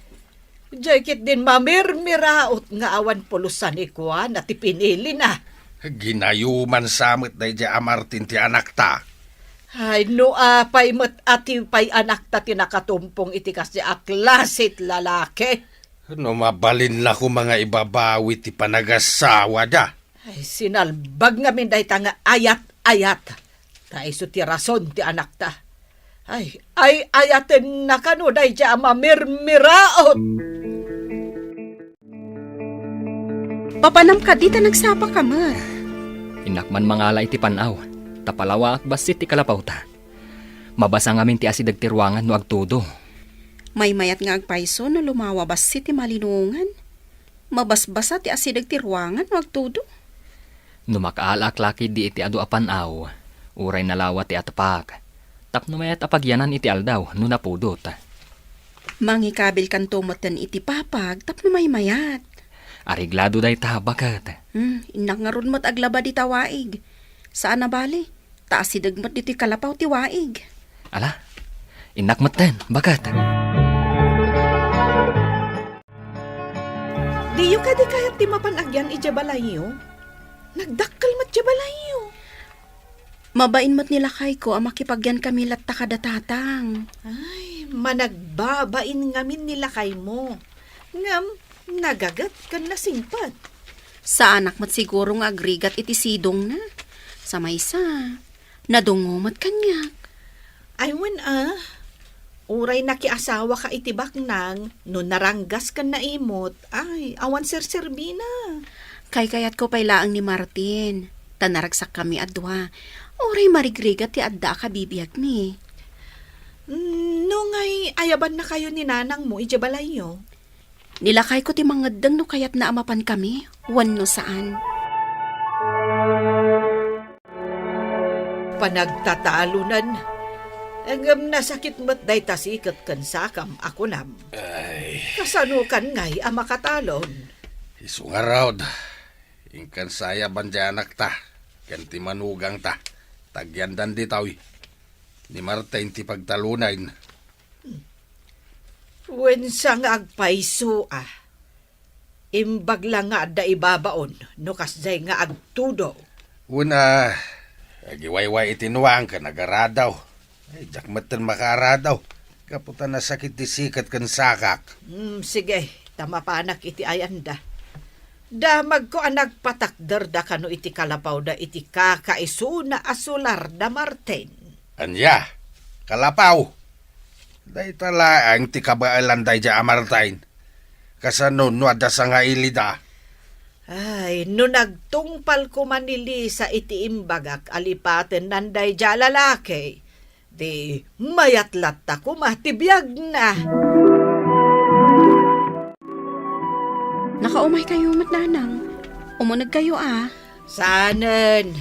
Diay ketdin mamirmiraot nga awan pulos a ni kuana ti pinilina. Ginayuman sa met daydiay a Martin ti anakta. Ay, no apay met a ti pay anakta ti nakatumpong iti kasdiay a klase ti lalaki. No mabalinna koma nga ibabawi ti panagasawada. Ay, sinalbag ngamin dayta nga ayat-ayat. Ta isu ti rason ti anakta. Ay, ay-ayatenna kano daydiay a mamirmiraot. Papanam kadi ta nagsapaka met. Innak man mangala iti pan-aw, ta palawaak bassit ti kalapawta. Mabasa ngamin ti asideg ti ruangan no agtudo. Maymayat nga agpayso no lumawa bassit ti malinungan. Mabasbasa ti asideg ti ruangan no agtudo. No makaalaak la ketdi iti adu a pan-aw, uray nalawa ti atapak, tapno mayat a pagyanan iti aldaw no napudot. Mangikabilkanto metten iti papag tapno maymayat. Areglado dayta, baket. Hmm, innak ngarud met aglaba dita waig. Saan a bali, ta asideg met ditoy kalapaw ti waig. Ala, innak metten, baket. Diyo kadi kayat ti mapan agyan idiay balayyo? Nagdakkel met diay balayyo. Mabain met ni lakayko a makipagyankami latta kada tatang. Ay, managbabain ngamin ni lakaymo. Ngem, nagaget ken nasingpet. Saanak met siguro nga agrigat iti sidongna. Sa maysa, nadungngo met kaniak. Ay, wen a. Uray nakiasawaka iti baknang, no naranggas ken naimot, ay, awan serserbina. Kaykayatko pay laeng ni Martin, ta naragsakkami a dua. Uray marigrigat ti adda a kabibiagmi. Mm, no ngay, ayabannakayo ni nanangmo idiay balayyo? Ni lakayko ti mangeddeng no kayatna a mapankami wenno saan. Panagtatalonen, ngem nasakit met dayta siket ken sakam a kunam. Ay. Kasanokan ngay a makatalon? Isu ngarud, inkan sa ayaban diay anakta ken ti manugangta, ta agyandan ditoy. Ni Martin ti pagtalonen. Wen sa nga agpayso a. Imbag la nga adda ibabaon no kasdiay nga agtudo. Wen a, agiwayway iti nuang ken agaradaw. Ay, diak metten makaaradaw. Gapu ta nasakit ti siket ken sakak. Mm, sige, ta mapanak iti ayanda. Damagko a nagpatakderda kano iti kalapawda iti kakaisuna a solar da Martin. Ania? Kalapaw. Dayta laeng ti kabaelan daydiay a Martin. Kasano no adda sangailida? Ay, no nagtungpal koma ni Lisa iti imbagak a lipatennan daydiay a lalaki, di mayat latta koma ti biagna. Nakaumaykayo met, Nanang. Umunegkayo a. Saanen.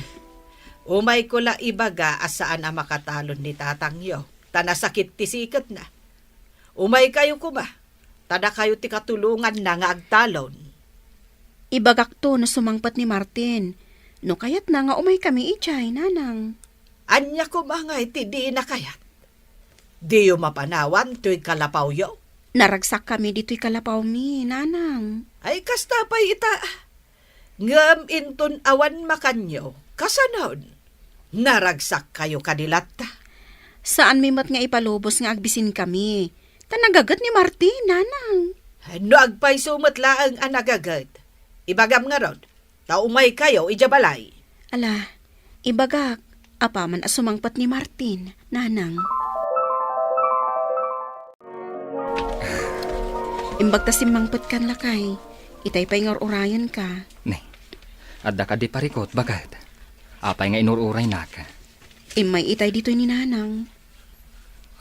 Umayko la ibaga a saan a makatalon ni tatangyo, ta nasakit ti siketna. Umaykayo koma, ta dakayo ti katulonganna nga agtalon. Ibagakto no sumangpet ni Martin. No kayatna nga umaykami idiay, Nanang. Ania koma ngay ti dina kayat? Diyo mapanawan toy kalapawyo? Naragsakkami ditoy kalapawmi, Nanang. Ay, kasta pay ita. Ngem inton awan makanyo, kasanon? Naragsakkayo kadi latta? Saanmi met nga ipalubos nga agbisinkami. Ta nagaget ni Martin, Nanang. No agpayso met laeng a nagaget, ibagam ngarud, ta umaykayo idiay balay. Ala, ibagak, apaman a sumangpet ni Martin, Nanang. Imbag ta simmangpetkan, lakay. Itay pay nga ur-urayenka. Ne, adda kadi parikut, baket? Apay nga inur-uraynak? Immay itay ditoy ni Nanang.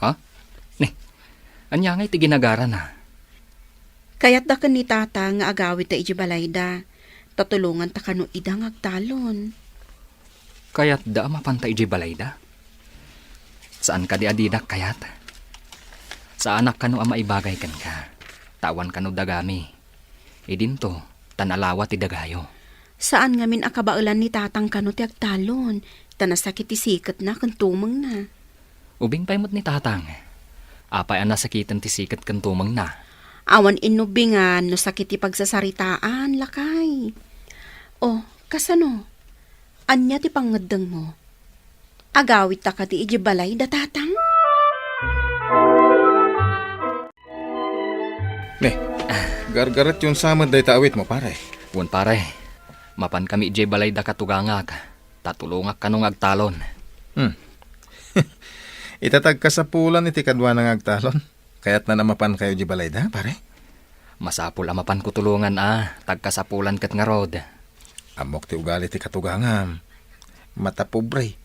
Ha? Ne, ania ngay ti ginagarana? Kayatda ken ni Tata nga agawidta idiay balayda, ta tulonganta kano ida nga agtalon. Kayatda a mapanta idiay balayda? Saan kadi a dinak kayat? Saanak kano a maibagay kenka, ta awan kano dagami. Idinto, ta nalawa ti dagayo. Saan ngamin a kabaelan ni Tatang kano ti agtalon, ta nasakit ti siketna ken tumengna. Ubing pay met ni Tatang. Apay a nasakiten ti siket ken tumengna? Awan innubingan no sakit ti pagsasaritaan, lakay. O, kasano? Ania ti pangngeddengmo? Agawidta kadi idiay balay da Tatang? Ne, gargaretyon sa met dayta awitmo, pare. Wen, pare. Mapankami idiay balay da katugangak, ta tulongak kano nga agtalon. Hmm. Ita ti agkasapulan iti kaduana nga agtalon. Kayatna a mapankayo idiay balayda, pare? Masapul a mapanko tulongan a, ta agkasapulan ket ngarud. Ammok ti ugali ti katugangam. Matapobre.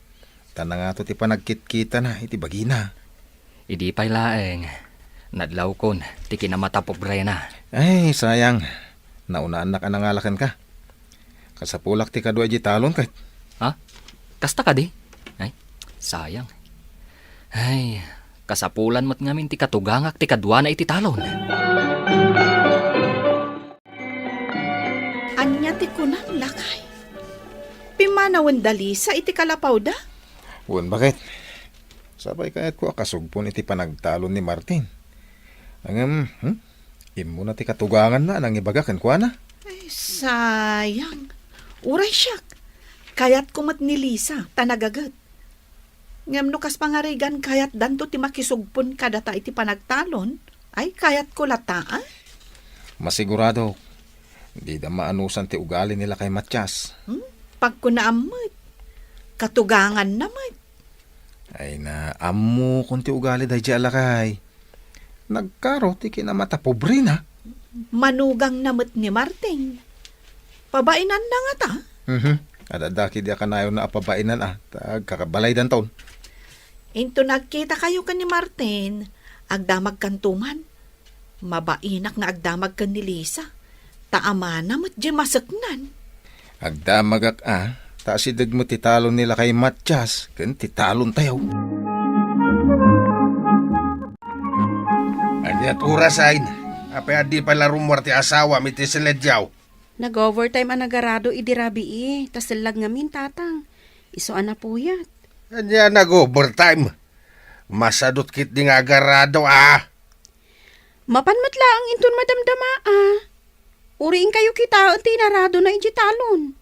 Ta nangato ti panagkitkitana iti bagina. Idi pay laeng, nadlawkon ti kinamatapobrena. Ay, sayang. Naunaannak a nangala kenka. Kasapulak ti kadua idiay talon ket. Ha? Kasta kadi? Ay, sayang. Ay, kasapulan met ngamin ti katugangak ti kaduana iti talon. Ania ti kunam, lakay? Pimmanawen da Lisa iti kalapawda? Wen, baket? Sapay kayatko a kasugpon iti panagtalon ni Martin. Ngem, hmm? Immuna ti katuganganna a nangibaga kenkuana. Ay, sayang. Uray siak. Kayatko met ni Lisa, ta nagaget. Ngem no kas pangarigan kayatdanto ti makisugpon kadata iti panagtalon, ay kayatko latta, a? Masiguradok, dida maanusan ti ugali ni Lakay Matias. Hmm? Pagkunaam met. Katuganganna met. Ay na, ammokon ti ugali daydiay a lakay. Nagkaro ti kinamatapobrena. Manugangna met ni Martin. Pabainanna ngata? Mhm. Adda dagiti a kanayonna a pabainan a, ta agkakabalaydanton. Inton agkitakayo ken ni Martin, agdamagkanto man. Mabainak nga agdamag ken ni Lisa, ta amana met diay maseknan. Agdamagak a, ta asideg met ti talon ni Lakay Matias ken ti talontayo. Ania ti orasen? Apay a di pay la rummuar ti asawam iti silidyo? Nag-overtime a nagarado idi rabii, ta sellag ngamin, Tatang. Isu a napuyat. Ania nag-overtime? Masadut ketdi nga agarado, a? Mapan met laeng inton madamdama, a. Uriingkayo kitaen ti inaradona idiay talon.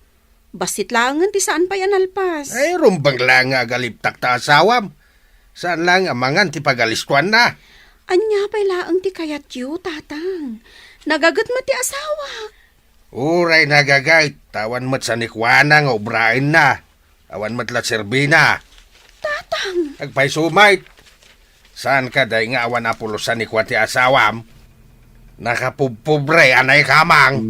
Bassit laengen ti saan pay a nalpas. Ay, rumbeng laeng nga agaliptak ta asawam. Saan laeng a mangan ti pagalistuanna. Ania pay laeng ti kayatyo, Tatang? Nagaget met ti asawak. Uray nagaget, ta awan met sanikuana nga obraenna. Awan met la serbina. Tatang! Agpayso met. Saan kadi nga awan a pulos a ni kua ti asawam? Nakapubpobre a naikamang.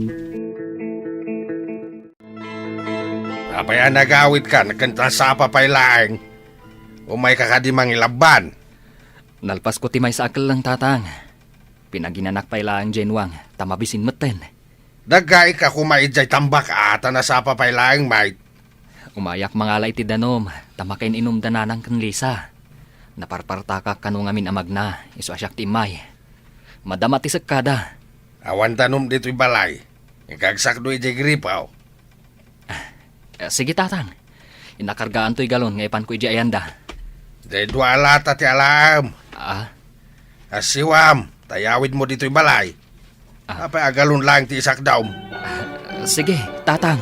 Apay a nagawidkan ken nasapa pay laeng? Umayka kadi mangilabban? Nalpasko ti maysa a kelleng, Tatang. Pinaginanak pay laeng diay nuang ta mabisin metten. Daggaika koma idiay tambak a ta nasapa pay laeng, Mike. Umayak mangala iti danum ta makain-inumda nanang ken Lisa. Naparpartakak kano ngamin a magna, isu a siak ti immay. Madama ti sekkada. Awan danum ditoy balay. Inka agsakdo idiay gripaw. Ah, sige, Tatang. Inakargaanto ti galon nga ipanko idiay ayanda. Diay dua a lata ti alaem. Ah? Assiwam, ta iyawidmo ditoy balay. Ah. Apay a galon laeng ti isakdam? Ah, sige, Tatang.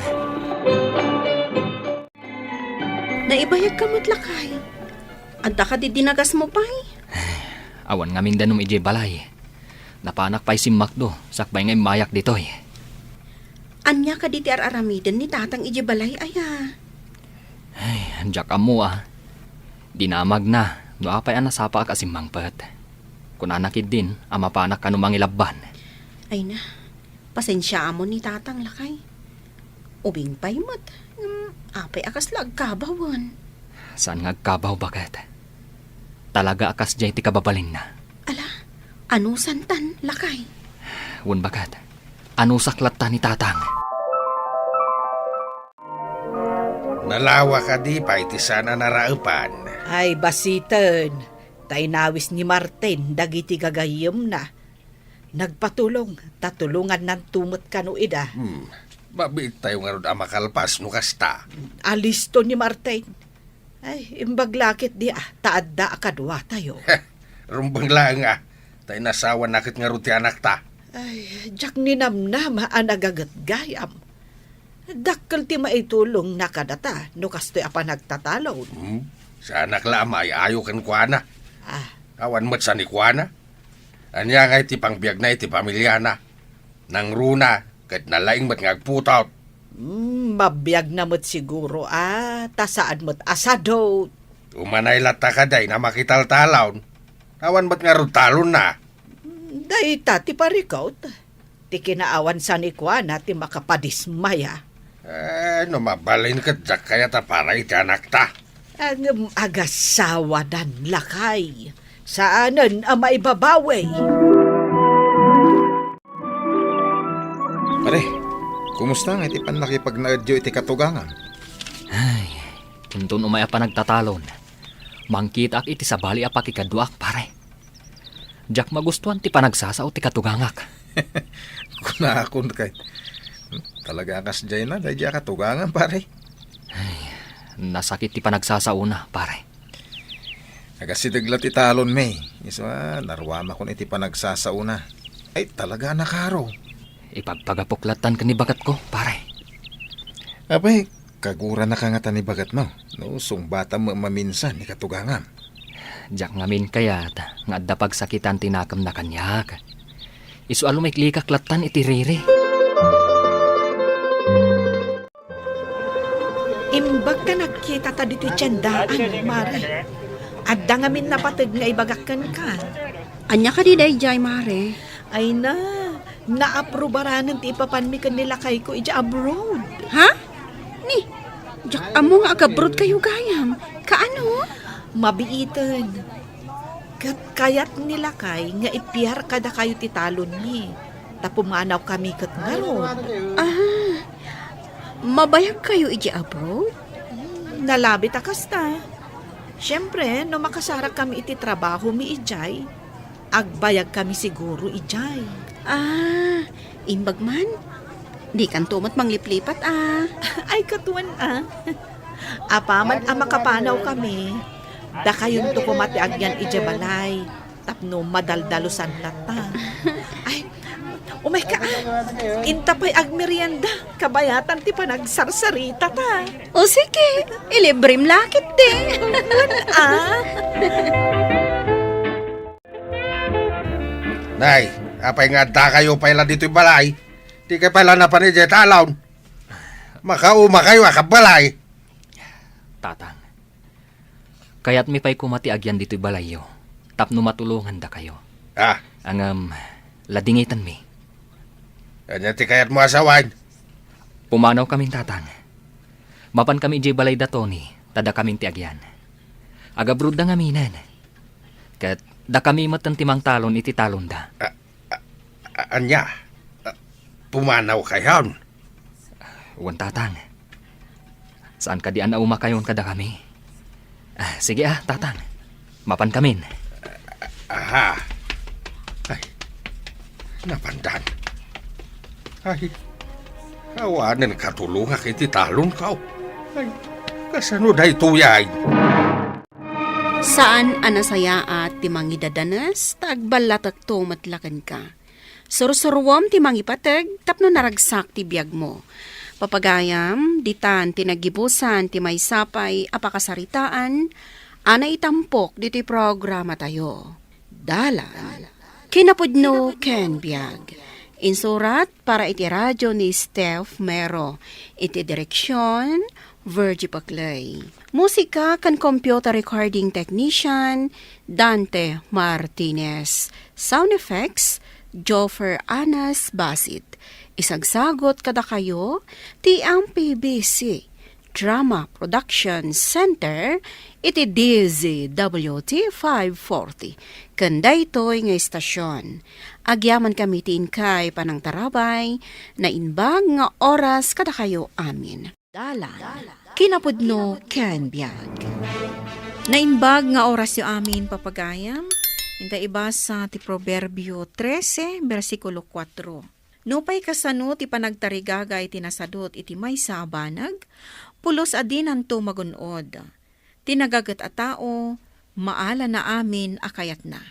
Naibayagka met, lakay. Adda kadi dinagasmo pay? Awan ngamin danum idiay balay. Napanak pay simmakdo, sakbay nga immayak ditoy. Ania kadi ti ar-aramiden ni Tatang idiay balay, aya? Ay, diak ammo, a. Dinamagna, no apay a nasapaak a simmangpet. Kunana ketdin a mapanak kano mangilabban. Ay na, pasensiaamon ni Tatang, lakay. Ubing pay met, ngem apay a kasla agkabawen? Saan nga agkabaw, baket? Talaga a kasdiay ti kababalinna. Ala, anusantan, lakay? Wen, baket. Anusak latta ni Tatang. Nalawa kadi pay ti saan a naraepan? Ay, basiten. Ta inawis ni Martin dagiti gagayyemna. Nagpatulong ta tulongannanto met kano ida. Hmm. Mabiittayo ngarud a makalpas no kasta. Alisto ni Martin. Ay, imbag la ketdi a ta adda a kaduatayo. Rumbeng laeng a, ta inasawana ket ngarud ti anakta. Ay, diak ninamnama a nagagetgayam. Dakkel ti maitulongna kadata no kastoy a panagtatalon. Hmm? Saanak la a maay-ayo kenkuana. Ah. Awan met sa ni kuana. Ania ngay ti pangbiagna iti pamiliana? Nangruna, ket nalaing met nga agputot. Hmm, mabiagna met siguro, a, ta saan met a sadot. Umanay latta kadi a makitaltalon. Awan met ngarud talonna. Hmm, dayta ti parikut. Ti kinaawan sa ni kuana ti makapadismaya. Eh, no mabalin ket diak kayat a para iti anakta. Ngem agasawadan, lakay. Saanen a maibabawi. Pare, kumusta nga iti pannakipagnaedyo iti katugangam? Ay, inton umay a panagtatalon, mangkitaak iti sabali a pakikaduaak, pare. Diak magustuan ti panagsasao ti katugangak. Kunakon kay, hmm, talaga a kasdiay na, daydi a katugangan, pare. Ay, nasakit ti panagsasaona, pare. Agasideg la ti talon, May. Isu a, naruamakon iti panagsasaona. Ay, talaga a nakaro. Ipagpagapok lattan ken ni baketko, pare. Apay, kaguranaka ngata ni baketmo, no sungbatam maminsan ni katugangam. Diak ngamin kayat nga adda pagsakitan ti nakemna kaniak. Isu a lumiklikak lattan iti riri. Imbag ta nagkitata ditoy tiendaan, Mare. Adda ngamin napateg nga ibagak kenka. Ania kadi daydiay, Mare? Ay na, naaprobaranen ti ipapanmi ken ni lakayko idiay abroad. Ha? Ni, diak ammo nga agabroad kayo gayam. Kaano? Mabiiten. Ket kayat ni lakay nga ipiar kadakayo ti talonmi, ta pumanawkami ket ngarud. Ah, mabayag kayo idiay abroad? Hmm, nalabit a kasta. Siempre, no makasarakkami iti trabahomi idiay, agbayagkami siguro idiay. Ah, imbag man. Dikanto met mangliplipat, a. Ay, katuan, a. Apaman a makapanawkami, dakayonto koma ti agyan idiay balay tapno madaldalusan latta. Ay, umayka, a. Inta pay agmerienda, kabayatan ti panagsarsaritata. O sige, ilibrem la ketdi. A. Nay, apay nga addakayo pay la ditoy balay? Dikay pay la napan idiay talon. Makaumakayo a kabbalay. Tatang, kayatmi pay koma ti agyan ditoy balayyo. tapno matulongandakayo. Ah. Ngem, ladingitenmi. Ania ti kayatmo a sawen? Pumanawkamin, Tatang. Mapankami idiay balay da Tony, ta dakamin ti agian. Agabrodda ngaminen. Ket dakami met ti mangtalon iti talonda. Ah, ah, ah, ania? Ah, pumanawkayon? Wen, Tatang. Saan kadi a naumakayon kadakami? Ah, sige, ah, Tatang. Mapankamin. Aha. Ay, napandan. Ay, awanen katulongak iti talonko. Ay, kasano daytoy ay? Saan a nasayaat ti mangidadanes, ta agballatekto met la kenka. Sursuruam ti mangipateg tapno naragsak ti biagmo. Papagayam, ditan ti naggibusan ti maysa pay a pakasaritaan a naitampok ditoy programatayo. Dalan. Kinapudno ken biag. Insurat para iti radio ni Steph Mero. Iti direksyon, Virgie Paclay. Musika ken computer recording technician, Dante Martinez. Sound effects, Joffer Anas Basit. Isagsagot kadakayo ti M P B C Drama Production Center iti D Z W T five forty. Ken daytoy nga istasyon, agyamankami ti inkay panangtarabay, naimbag nga oras kadakayo amin. Dalan. Kinapudno ken biag. Naimbag nga orasyo amin, papagayam. Inta ibasa ti Proverbio trese, bersikulo kuatro. Nupay kasano ti panagtarigagay ti nasadut iti maysa a banag, pulos a dinanto magun-od. Ti nagaget a tao, maalana amin a kayatna.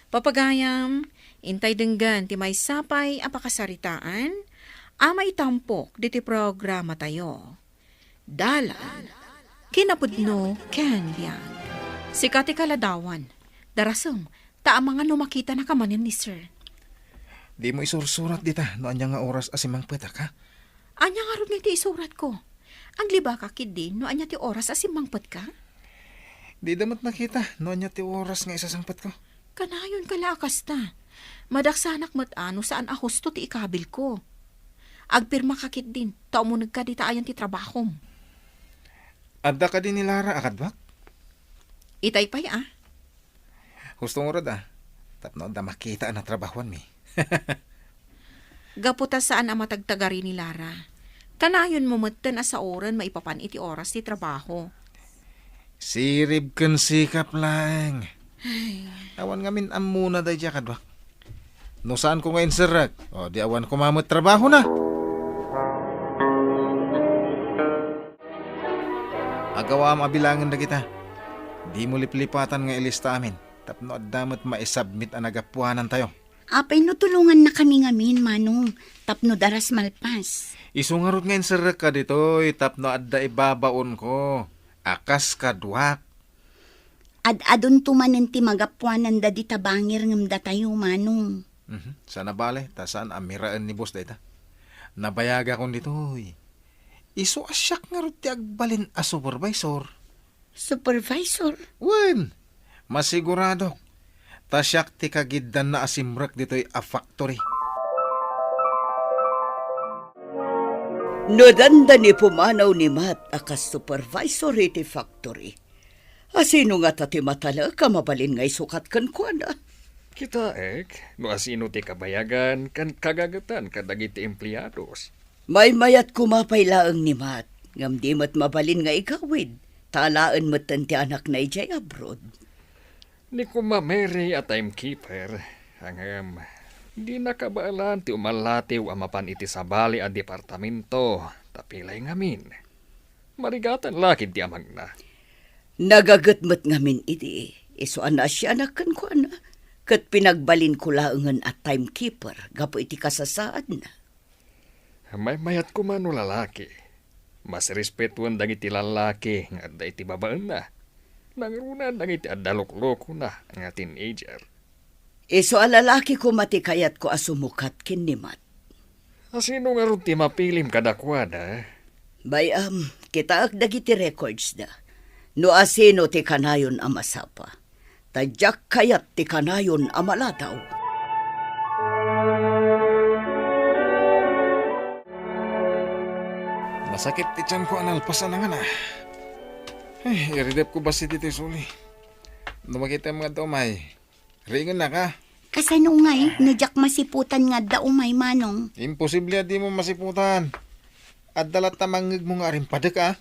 Papagayam, intay denggen ti maysa pay a pakasaritaan a maitampok ditoy programatayo. Dalan, kinapudno ken biag. Sika ti kaladawan, darasem, ta amangan no makitanaka manen ni Sir. Dimo isursurat dita no ania nga oras a simmangpetak, ha? Ania ngarud nga iti isuratko? Aglibaka ketdi no ania ti oras a simmangpetka? Dida met nakita no ania ti oras nga isasangpetko. Kanayonka la a kasta. Madaksanak met a no saan a husto ti ikabilko. Agpirmaka ketdin, ta umunegka dita ayan ti trabahom. Adda kadi ni Lara a kaduak? Itay pay a. Husto ngarud a, tapno adda makita a natrabahoanmi. Gapu ta saan a matagtagari ni Lara, kanayonmo metten a saoren maipapan iti oras ti trabaho. Sirib ken sikap laeng. Ay. Awan ngamin ammona daydiay a kaduak. No saanko nga inserrek, o, di awan koma met trabahona. Agawaam a bilangen dagita. Dimo liplipatan nga ilista amin, tapno adda met maisubmit a nagapuanantayo. Apay no tulongannakami ngamin, Manong, tapno daras malpas. Isu ngarud nga inserrekka ditoy tapno adda ibabaonko a kas kaduak. Ad-adunto manen ti magapuanan dagita bangir ngem datayo, Manong. Mhm. Saan a bale, ta saan a miraen ni boss dayta. Nabayagakon ditoy. Isu a siak ngarud ti agbalin a supervisor. Supervisor? Wen, masiguradok. Ta siak ti kagiddanna a simrek ditoy a factory. No dandani pumanaw ni Matt a kas supervisor iti factory, asino ngata ti matalek a mabalin nga isukat kenkuana? Kitaek no asino ti kabayagan ken kagagetan kadagiti empleados. Maymayat koma pay laeng ni Matt, ngem di met mabalin nga igawid, ta alaen metten ti anakna idiay abroad. Ni Kuma Mary a timekeeper, ngem di nakabaelan ti umallatiw a mapan iti sabali a departamento, ta pilay ngamin. Marigatan la ketdi amagna. Nagaget met ngamin idi, isu a naasianak kenkuana, ket pinagbalinko laengen a timekeeper gapu iti kasasaadna. Maymayat koma no lalaki. Mas respetuen dagiti lalaki nga adda iti babaenna. Nangruna dagiti adda luklukona nga teenager. Isu a lalaki koma ti kayatko a sumukat ken ni Matt. Asino ngarud ti mapilim kadakuada? Bay-am, kitaek dagiti records da. No asino ti kanayon a masapa. Ta diak kayat ti kanayon a maladaw. Nasakit ti tianko a nalpasan a ngana. Ay, iridepko bassit ditoy suli. No makitam nga adda umay, riingennaka. Kasano ngay no diak masiputan nga adda umay, Manong? Imposible a dimo masiputan. Adda latta mangngegmo nga arimpadek, a?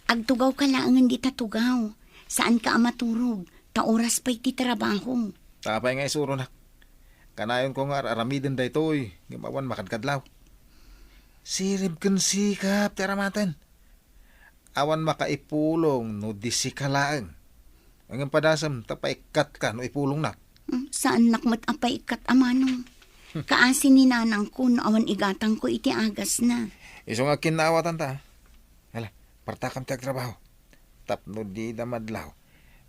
Agtugawka laengen dita tugaw. Saanka a maturog, ta oras pay ti trabaho. Apay nga isuronak? Kanayonko nga ar-aramiden daytoy, ngem awan makadkadlaw. Sirib ken sikap ti aramaten. Awan makaipulong no di sika laeng. Ngem padasem ta paikkatka no ipulongnak. Hmm, saannak met a paikkat a, Manong. Kaasi ni nanangko no awan igatangko iti agasna. Isu nga kinnaawatanta. Hala, partakam ti agtrabaho. Tapno dida madlaw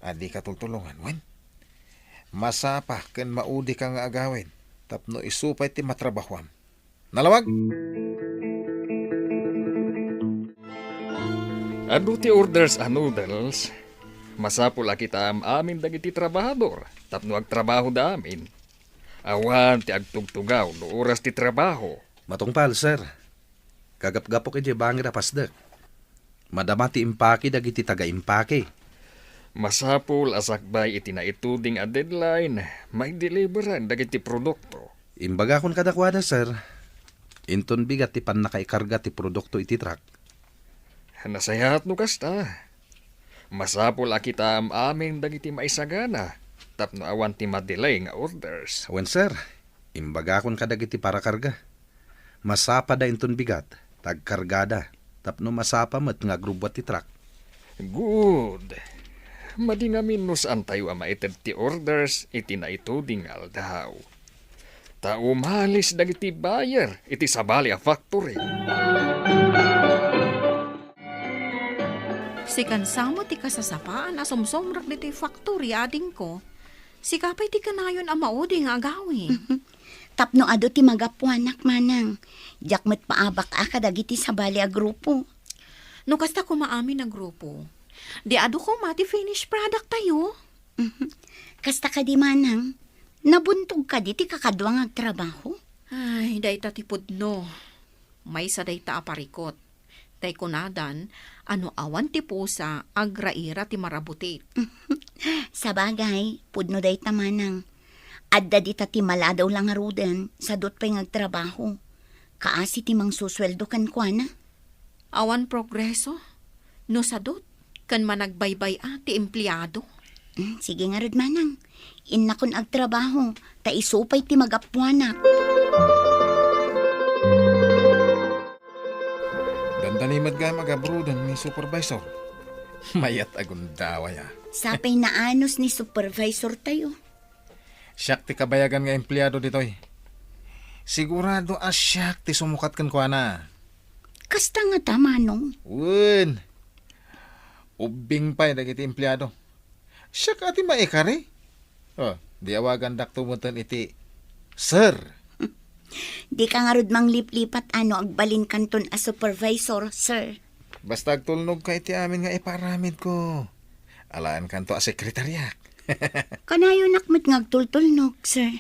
a dika tultulongan, wen? Masapa ken maudika nga agawid tapno isu pay ti matrabahoam. Nalawag! Adu ti orders a noodles, masapul a kitaem amin dagiti trabahador tapno agtrabahoda amin. Awan ti agtugtugaw no oras ti trabaho. Matungpal, sir. Kagapgapok idiay bangir a pasdek. Madama ti impake dagiti taga-impake. Masapul a sakbay iti naituding a deadline, maideliveran dagiti produkto. Imbagakon kadakuada, sir. Inton bigat ti pannakaikarga ti produkto iti truck. Nasayaat no kasta. Masapul a kitaem amin dagiti maisagana tapno awan ti madelay nga orders. Wen, sir. Imbagakon kadagiti parakarga. Masapada inton bigat, ta agkargada, tapno masapa met nga agrubbuat ti truck. Good. Madi ngamin no saantayo a maited ti orders iti naituding nga aldaw. Ta umalis dagiti buyer iti sabali a factory. Sikan samo ti kasasapaan a sumsumrek ditoy factory, adingko. Sika pay ti kanayon a maudi nga agawid. Tapno adu ti magapuanak, Manang. Diak met paabak a kadagiti sabali a grupo. No kasta koma amin a grupo, di adu koma ti finished product tayo. Mhm. Kasta kadi, Manang? Nabuntog kadi ti kakadua nga agtrabaho? Ay, dayta ti pudno. Maysa dayta a parikot. Tay kunadan a no awan ti pusa, agraira ti marabutit. Sabagay, pudno dayta, Manang. Adda dita ti maladaw la ngaruden, sadut pay nga agtrabaho. Kaasi ti mangsusueldo kenkuana. Awan progreso no sadut ken managbaybay-a ti empleado. Mm, sige ngarud, Manang. Innakon agtrabaho, ta isu pay ti magapuanak. Dandani met gayam a gabruden ni supervisor. Mayat a gundaway a. Sapay naanus ni supervisor tayo. Siak ti kabayagan nga empleado ditoy. Sigurado a siak ti sumukat kenkuana. Kasta ngata, Manong? Wen. Ubbing pay dagiti empleado. Siak a ti maikari. Oh, di awagandakto metten iti sir. Dika ngarud mangliplipat a no agbalinkanton a supervisor, sir. Basta agtulnogka iti amin nga ipaaramidko. Alaenkanto a sekretariak. Kanayonak met nga agtultulnog, sir.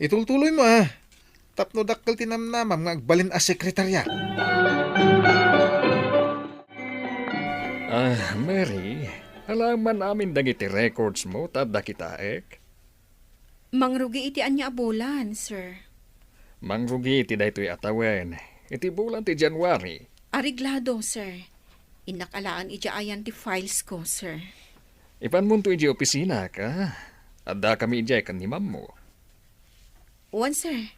Itultuloymo, a. Tapno dakkel ti namnamam nga agbalin a sekretariak. Ah, Mary, alaen man amin dagiti records mo ta adda kitaek? Mangrugi iti ania a bulan, sir? Mangrugi iti daytoy a tawen, iti bulan ti January. Areglado, sir. Innak alaen idiay ayan ti files ko, sir. Ipanmonto idiay opisina, a? Addakami idiay ken ni mammo. Wen, sir.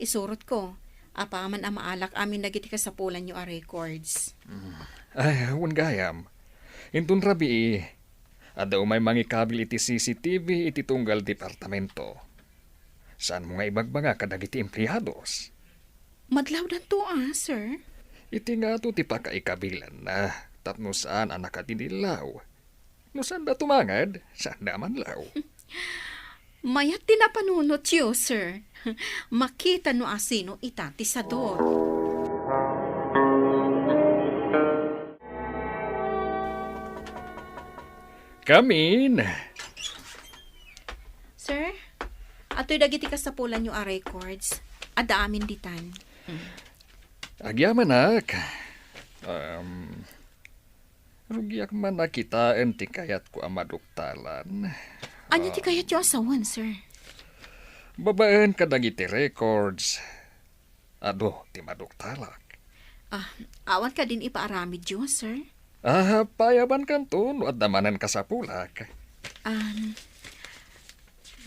Isurotko, apaman a maalak amin dagiti kasapulanyo a records. Mm. Ay, wen gayam. Inton rabii, adda umay mangikabil iti C C T V iti tunggal departamento. Saanmo nga ibagbaga kadagiti empleados? Madlawdanto, a, sir? Iti ngato ti pakaikabilanna, tapno saan a nakadidillaw. No saanda tumangad, saanda a manlaw. Mayat ti napanunotyo, sir. Makita no asino ita ti sadut. Come in. Toy dagiti kasapulanyo a records, adda amin ditan. Agyamanak. Um, rugiak man a kitaen ti kayatko a maduktalan. Ania ti Ah, kayatyo a sawen, sir? Babaen kadagiti records, adu ti maduktalak. Ah, awan kadin ipaaramidyo, sir? Ah, payabankanto no adda manen kasapulak. Um,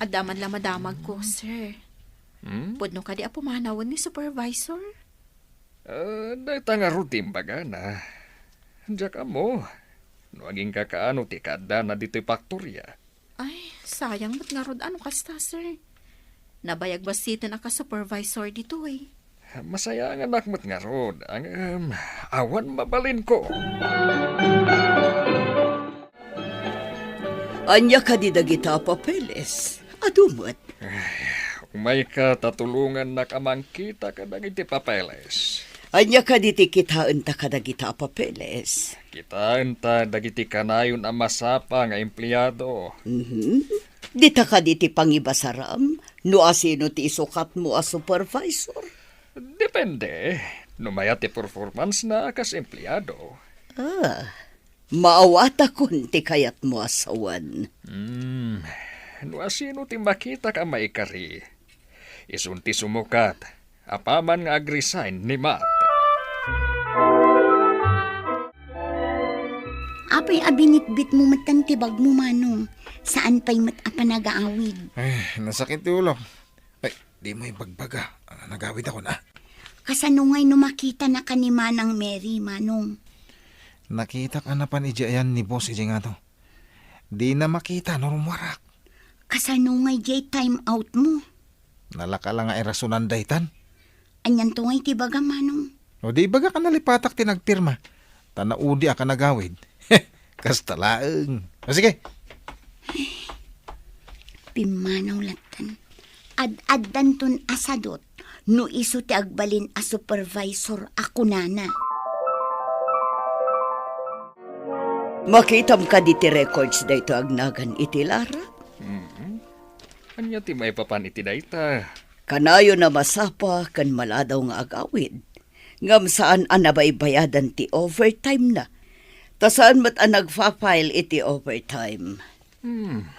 adda man la madamagko, sir. Hmm? Pudno kadi a pumanawen ni supervisor? Ah, dayta ngarud ti imbagana. Diak ammo no agingga kaano ti kaaddana ditoy faktoria. Ay, sayang met ngarud a no kasta, sir. Nabayag bassiten a ka-supervisor ditoy. Masayanganak met ngarud, ngem awan mabalinko. Ania kadi dagita a papeles? Adu met. Ay, umayka ta tulongannak a mangkita kadagiti papeles. Ania kadi ti kitaenta kadagita a papeles? Kitaenta dagiti kanayon a masapa nga empleado. Mhm. Dita kadi ti pangibasaram no asino ti isukatmo a supervisor? Depende. No mayat ti performance na kas empleado. Ah, maawatakon ti kayatmo a sawen. Hmm. No asino ti makitak a maikari, isun ti sumukat. Apaman nga ag-resign ni Matt. Apay a binitbit mo met tan ti bagmo, Manong? Saan pay met a panagaawid? Ay, nasakit ti ulo. Ay, di mo ibagbaga. Ah, nagawid ako na. Kasano ngay no makita na ka ni Manang Mary, Manong? Nakitak a napan iji ayan ni boss iji ngato. Di na makita no rummuarak. Kasano ngay jay time out mo? Nalaka la nga irasonan daytan. Anianto ngay ti baga, Manong? O di baga ka nalipatak ti nagpirma. Ta naudi a ka nagawid. Kasta laeng. O sige. Pimmanaw lattan. Ad-addanton a sadot no isu ti agbalin a supervisor a kunana. Makitam kadi ti records daytoy agnagan iti Lara? Mm. Ania ti maipapan iti dayta? Kanayon a masapa ken maladaw nga agawid, ngem saan a nabaybayadan ti overtime na. Ta saan met a nagfa-file iti overtime. Hmm.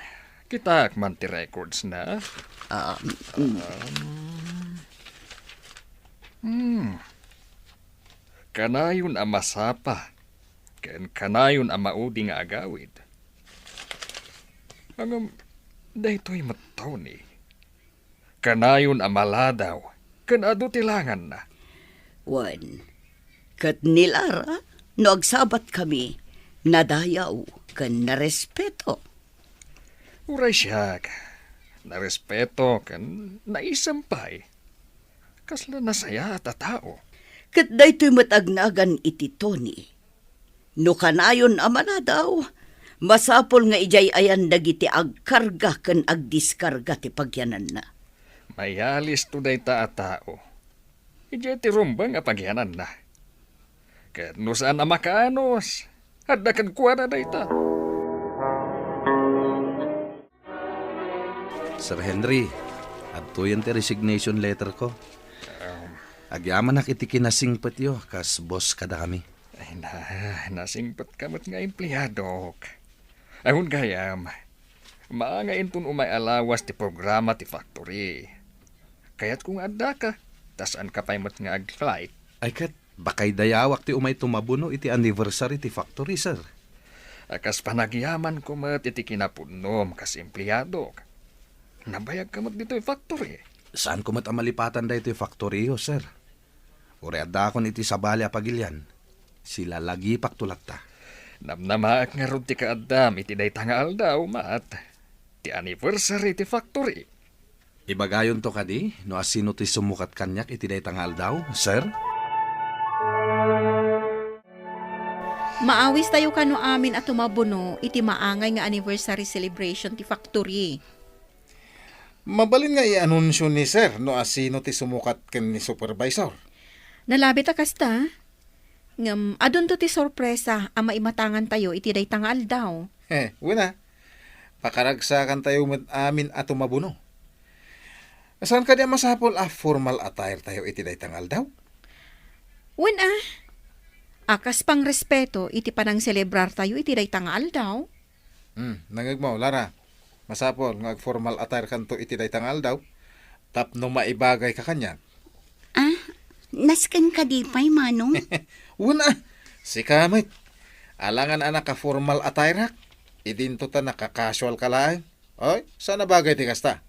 Kitaak man ti records na. Ah, mm. Um, hmm. Kanayon a masapa, ken kanayon a maudi nga agawid. Ngem, daytoy met, Tony. Kanayon a maladaw, ken adu ti langanna. Wen, ket ni Lara, no agsabat kami, nadayaw ken narespeto. Uray siak, narespeto ken naisem pay. Kasla nasayaat a tao. Ket daytoy met agnagan iti Tony. No kanayon a maladaw, masapul nga idiay ayan dagiti agkarga ken agdiskarga ti pagyananna. Mayalisto dayta a tao. Idiay ti rumbeng a pagyananna. Ket no saan a makaanus, adda kenkuana dayta. Sir Henry, adtoyen ti resignation letter ko. Um, Agyamanak iti kinasingpetyo kas boss kadakami. Ay na, nasingpetka met nga empleadok. Awan gayam, maanga inton umay a lawas ti programa ti factory. Kayatko nga addaka, ta saanka pay met nga ag-flight. Ay ket, bakay dayawak ti umay tumabuno iti anniversary ti factory, sir. A kas panagyamanko met iti kinapudnom kas empleadok. Nabayagka met ditoy factory. Saanko met a malipatan daytoy factory-yo, sir. Uray addaakon iti sabali a pagilian, silalagipakto latta. Namnamaek ngarud ti kaaddam iti dayta nga aldaw, Matt. Ti anniversary ti factory. Ibagayonto kadi no asino ti sumukat kaniak iti dayta nga aldaw, sir? Maawistayo kano amin a tumabuno iti maangay nga anniversary celebration ti factory. Mabalin nga i-anunsio ni sir no asino ti sumukat ken ni supervisor. Nalabit a kasta. Ngem, adunto ti sorpresa a maimatangantayo iti dayta nga aldaw. He, wen a. Pakaragsakantayo met amin a tumabuno. Saan kadi a masapul a formal attire tayo iti dayta nga aldaw? Wen a, a kas pangrespeto iti panangselebrar tayo iti dayta nga aldaw. Hmm, nangegmo, Lara. Masapul nga ag-formal attire kanto iti dayta nga aldaw tapno maibagay ka kaniak. Ah, nasken kadi pay, Manong? Wen a, sika met. Alangan a naka-formal attire-ak. Idinto ta naka-casual ka laeng. Oy, saan a bagay ti kasta.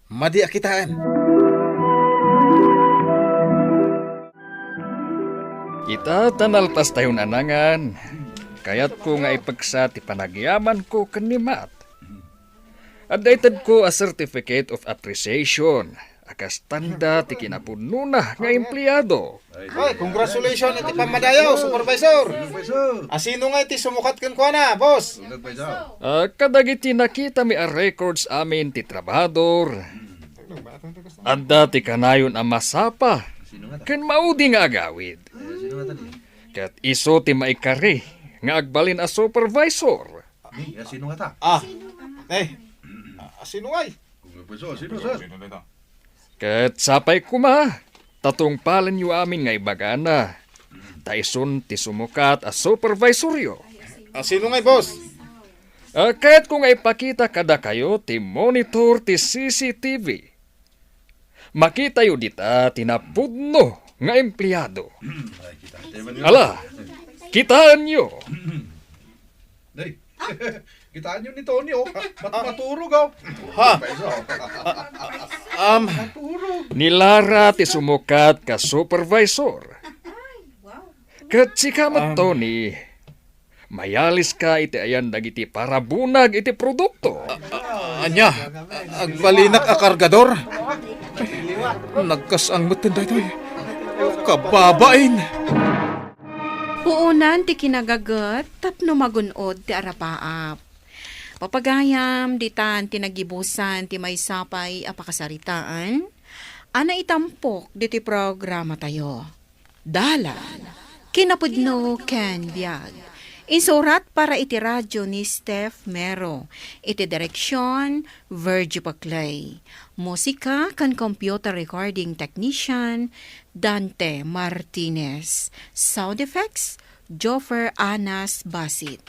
Madi a kitaen. Ita ta nalpastayon a nangan, kayatko nga ipeksa ti panagyamanko ken ni Matt. Adda itedko a certificate of appreciation a kas tanda ti kinapudnona nga empleado. Ay, congratulations iti pammadayo, Supervisor. Asino nga iti sumukat kenkuana, boss? Ah, kadagiti nakitami a records amin ti trabahador, adda ti kanayon a masapa ken maudi nga agawid. Ket isu ti maikari nga agbalin a supervisor. Ah, eh, asino ngay? Ket sapay koma, ta tungpalenyo amin nga ibagana, ta isun ti sumukat a supervisoryo. Asino ngay, boss? Ah, kayatko nga ipakita kadakayo ti monitor ti C C T V. Makitayo dita ti napudno nga empleado. Ala, kitaenyo. Day, kitaenyo ni Tony, oh. Mat-, maturog, oh. Ha? Maturog. Ni Lara ti sumukat ka supervisor. Ket sika met, Tony, mayaliska iti ayan dagiti parabunag iti produkto. Ania, agbalinak a kargador? Nagkas-ang metten daytoy. Kababain! Puonan ti kinagaget tapno magun-od ti arapaap. Papagayam, ditan ti nagibusan ti maysa pay a pakasaritaan a naitampok ditoy programatayo. Dalan, kinapudno ken biag. Insurat para iti radyo ni Steph Mero. Iti direksion, Virgie Paclay. Musika ken computer recording technician, Dante Martinez. Sound effects, Joffer Anas Basit.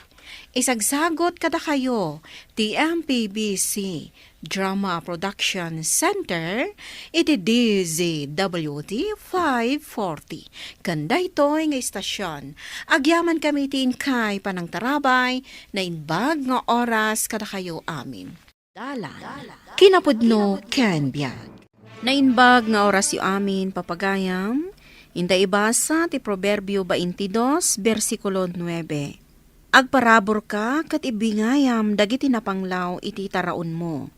Isagsagot kadakayo ti M P B C Drama Production Center iti D Z W T five forty. Ken daytoy nga istasion, agyamankami iti inkay panangtarabay, naimbag nga oras kadakayo amin. Dalan, kinapudno ken biag. Naimbag nga orasyo amin, papagayam, inta ibasa ti Proverbio baintidos, bersikulo nuebe. Agparaburka ket ibingayam dagiti napanglaw iti taraonmo.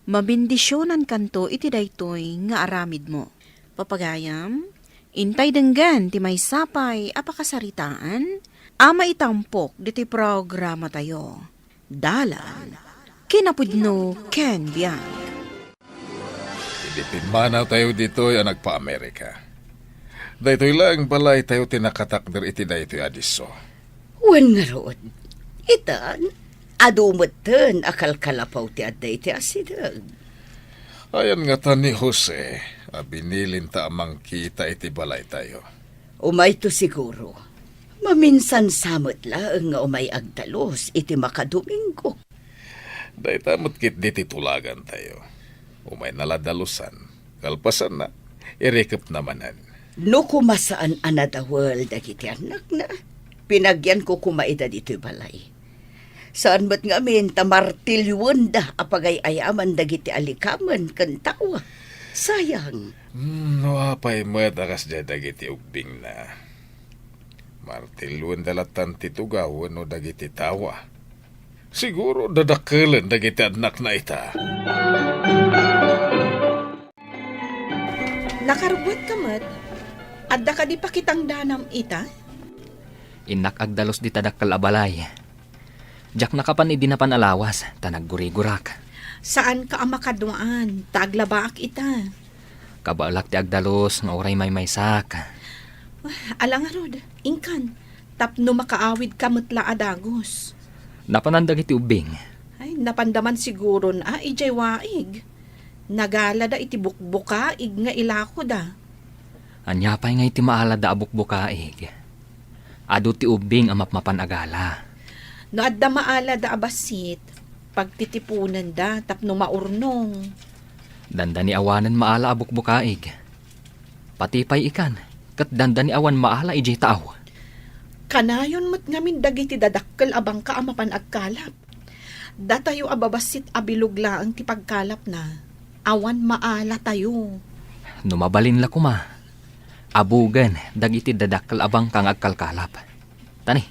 Mabendisionankanto iti daytoy nga aramidmo. Papagayam, intay denggen ti maysa pay a pakasaritaan a maitampok ditoy programatayo. Dalan, kinapudno ken biag. Idi pimmanawtayo ditoy a nagpa-Amerika, daytoy laeng balaytayo ti nakatakder iti daytoy a disso. Wen ngarud, itan, adu metten a kalkalapaw ti adda iti asideg. Ayan ngata ni Jose a binilinta a mangkita iti balaytayo. Umayto siguro. Maminsan sa met laeng nga umay agdalus iti makadomingo. Dayta met ketdi ti tulagantayo. Umayna la dalusan. Kalpasanna, irikepna manen. No koma saan a nadawel dagiti annakna, pinagyanko koma ida ditoy balay. Saan met ngamin ta martilyoenda a pagay-ayaman dagiti alikamen ken tawa. Sayang. Hmm, no apay met a kasdiay dagiti ubbingna. Martilyoenda lattan ti tugaw wenno dagiti tawa. Siguro dadakelen dagiti annakna ita. Nakarubbuet ka met? Adda kadi pakitangdanam ita? Innak agdalus dita dakkel a balay. Diak nakapan idi napan a lawas, ta naggurigurak. Saanka a makaduaan, ta aglabaak ita. Kabaelak ti agdalus nga uray maymaysak. Ala ngarud, inkan, tapno makaawidka met la a dagus. Napanan dagiti ubbing? Ay, napanda man siguron a idiay waig. Nagalada iti bukbukaig nga ilakoda. Ania pay ngay ti maalada a bukbukaig? Adu ti ubbing a mapmapan a gala. No adda maalada a bassit, pagtitiponenda tapno maurnong. Dandani awanen maala a bukbukaig. Pati pay ikan, ket dandani awan maala idiay taaw. Kanayon met ngamin dagiti dadakkel a bangka a mapan agkalap. Datayo a babassit a bilog laeng ti pagkalapna, awan maalatayo. No mabalin la koma, abugen dagiti dadakkel a bangka nga agkalkalap. Tani,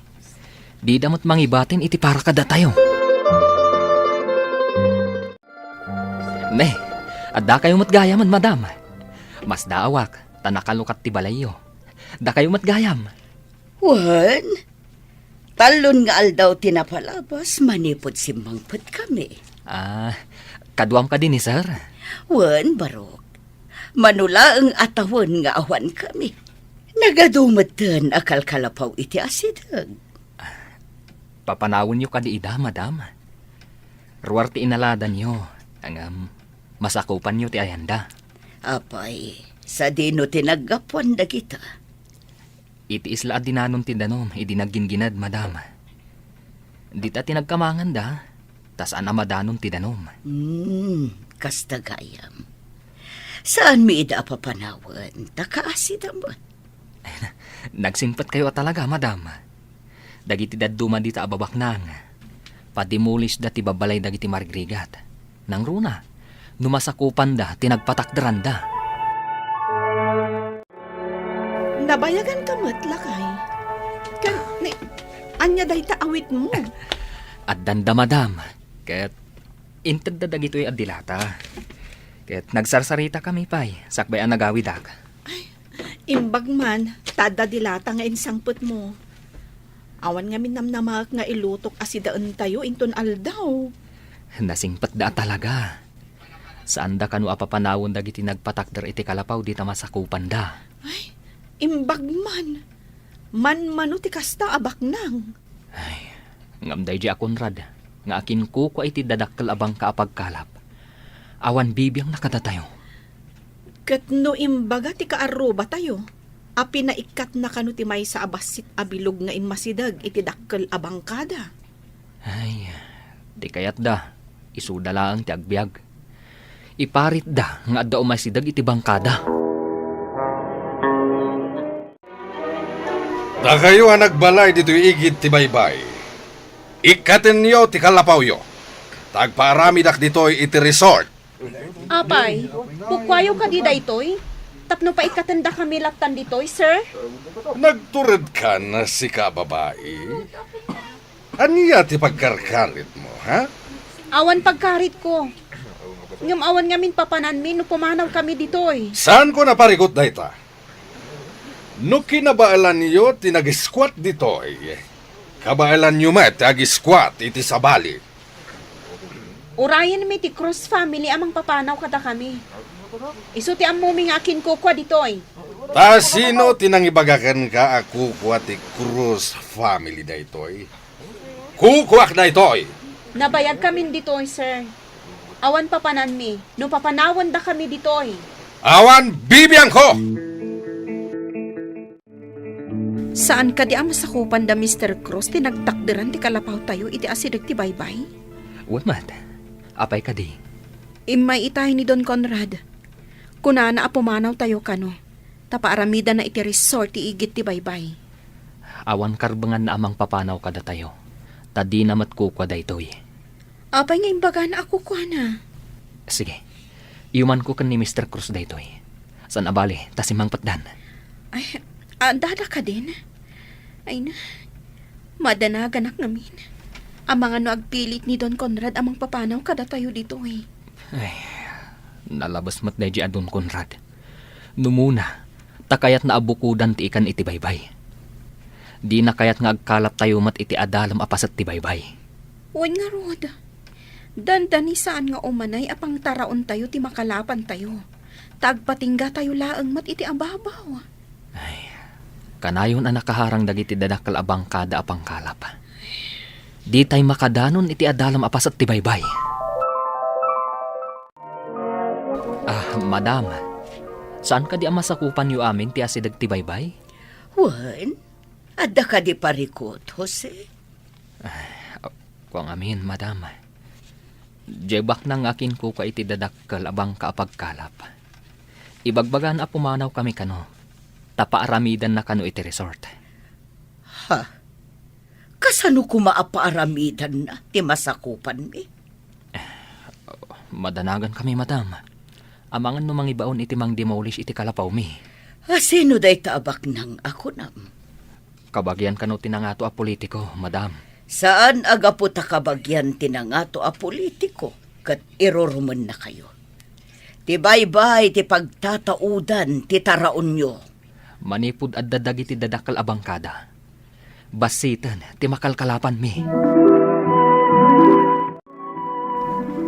dida met mangibatin iti para kadatayo. Ne, addakayo met gayamen, madam. Masdaawak, ta nakalukat ti balayyo. Dakayo met gayam. Wen, tallon nga aldaw ti napalabas manipud simmangpetkami. Ah, kaduam kadi ni sir? Wen, barok. Mano laeng a tawen nga awankami. Nagadu metten a kalkalapaw iti asideg. Papanawenyo kadi ida, madam? Ruar ti inaladanyo, ngem masakupanyo ti ayanda. Apay, sadino ti naggapuan dagita? Iti isla a dinanon ti danum idi nagginggined, madam. Dita ti nagkamanganda, ta saan a madanon ti danum. Hmm, kasta gayam. Saanmi ida a papanawen, ta kaasida met. Nagsingpetkayo a talaga, madam. Dagiti dadduma dita a babaknang, padimolishda ti babbalay dagiti marigrigat. Nangruna, no masakupanda ti nagpatakderanda. Nabayaganka met, lakay. Ken, ni, ania dayta awitmo? Addanda, madam. Ket intedda dagitoy a dilata. Ket nagsarsaritakami pay, sakbay a nagawidak. Ay, imbag man, ta adda dilata nga insangpetmo. Awan ngamin namnamaek nga ilutok a sidaentayo inton aldaw. Nasingpetda a talaga. Saanda kano a papanawen dagiti nagpatakder iti kalapaw dita masakupanda. Ay, imbag man. Manmano ti kasta a baknang. Ay, ngem daydi a Conrad nga akinkukua iti dadakkel a bangka a pagkalap. Awan bibiangna kadatayo. Ket no imbaga ti kaarrubatayo a pinaikkatna kano ti maysa a bassit a bilog nga immasideg iti dakkel a bangkada? Ay, di kayatda, isuda laeng ti agbiag. Iparitda nga adda umaysideg iti bangkada. Dakayo a nagbalay ditoy igid ti baybay, ikkatenyo ti kalapawyo, ta agpaaramidak ditoy iti resort. Apay, kukuayo kadi daytoy? Tapno paikkatendakami lattan ditoy, sir? Nagturedkan, sika a babai? Ania ti pagkarkaritmo, ha? Awan pagkaritko. Ngem awan ngamin papananmi no pumanawkami ditoy. Saanko a parigot dayta? No kinabaelanyo ti nag-squat ditoy, kabaelanyo met ti ag-squat iti sabali. Urayenmi ti Cruz family a mangpapanaw kadakami. Isu ti ammomi nga akinkukua ditoy. Ta sino ti nangibaga kenka a kukua ti Cruz family daytoy? Kukuak daytoy! Nabayagkamin ditoy, sir. Awan papananmi no papanawendakami ditoy. Awan bibiangko! Saan kadi a masakupan da Mister Cruz ti nagtakderan ti kalapawtayo iti asideg ti baybay? Wen met. Apay kadi? Immay itay ni Don Conrad. Kunana a pumanawtayo kano, ta paaramidana iti resort ti igid ti baybay. Awan karbenganna a mangpapanaw kadatayo, ta dina met kukua daytoy. Apay nga imbagana a kukuana? Sige. Iyumanko ken ni Mister Cruz daytoy. Saan a bale, ta simmangpetdan. Ay, addada kadin? Ay na, madanaganak ngamin. Amangan no agpilit ni Don Conrad a mangpapanaw kadatayo ditoy. Ay, nalabes met daydi a Don Conrad. Numuna, ta kayatna a bukodan ti ikan iti baybay. Dina kayat nga agkalaptayo met iti adalem a paset ti baybay. Wen ngarud, dandani saan nga umanay a pangtaraontayo ti makalapantayo, ta agpatinggatayo laeng met iti ababaw. Ay, kanayon a nakaharang dagiti dadakkel a bangkada a pangkalap. Ditay makadanon iti adalem a paset ti baybay. Madam, saan kadi a masakupanyo amin ti asideg ti baybay? Wen, adda kadi parikut, Jose? Kuang amin, madam. Diay baknang nga akinkukua iti dadakkel a bangka a pagkalap. Ibagbagana a pumanawkami kano, ta paaramidanna kano iti resort. Ha? Kasano koma a paaramidanna ti masakupanmi? Madanagankami, madam. Amangan no mangibaon iti mangdemolish iti kalapawmi. A, sino dayta a baknang a kunam? Kabagian kano ti nangato a politiko, madam. Saan a gapu ta kabagian ti nangato a politiko ket irurumennakayo. Ti baybay ti pagtataudan ti taraonyo. Manipud adda dagiti dadakkel a bangkada, bassiten ti makalkalapanmi.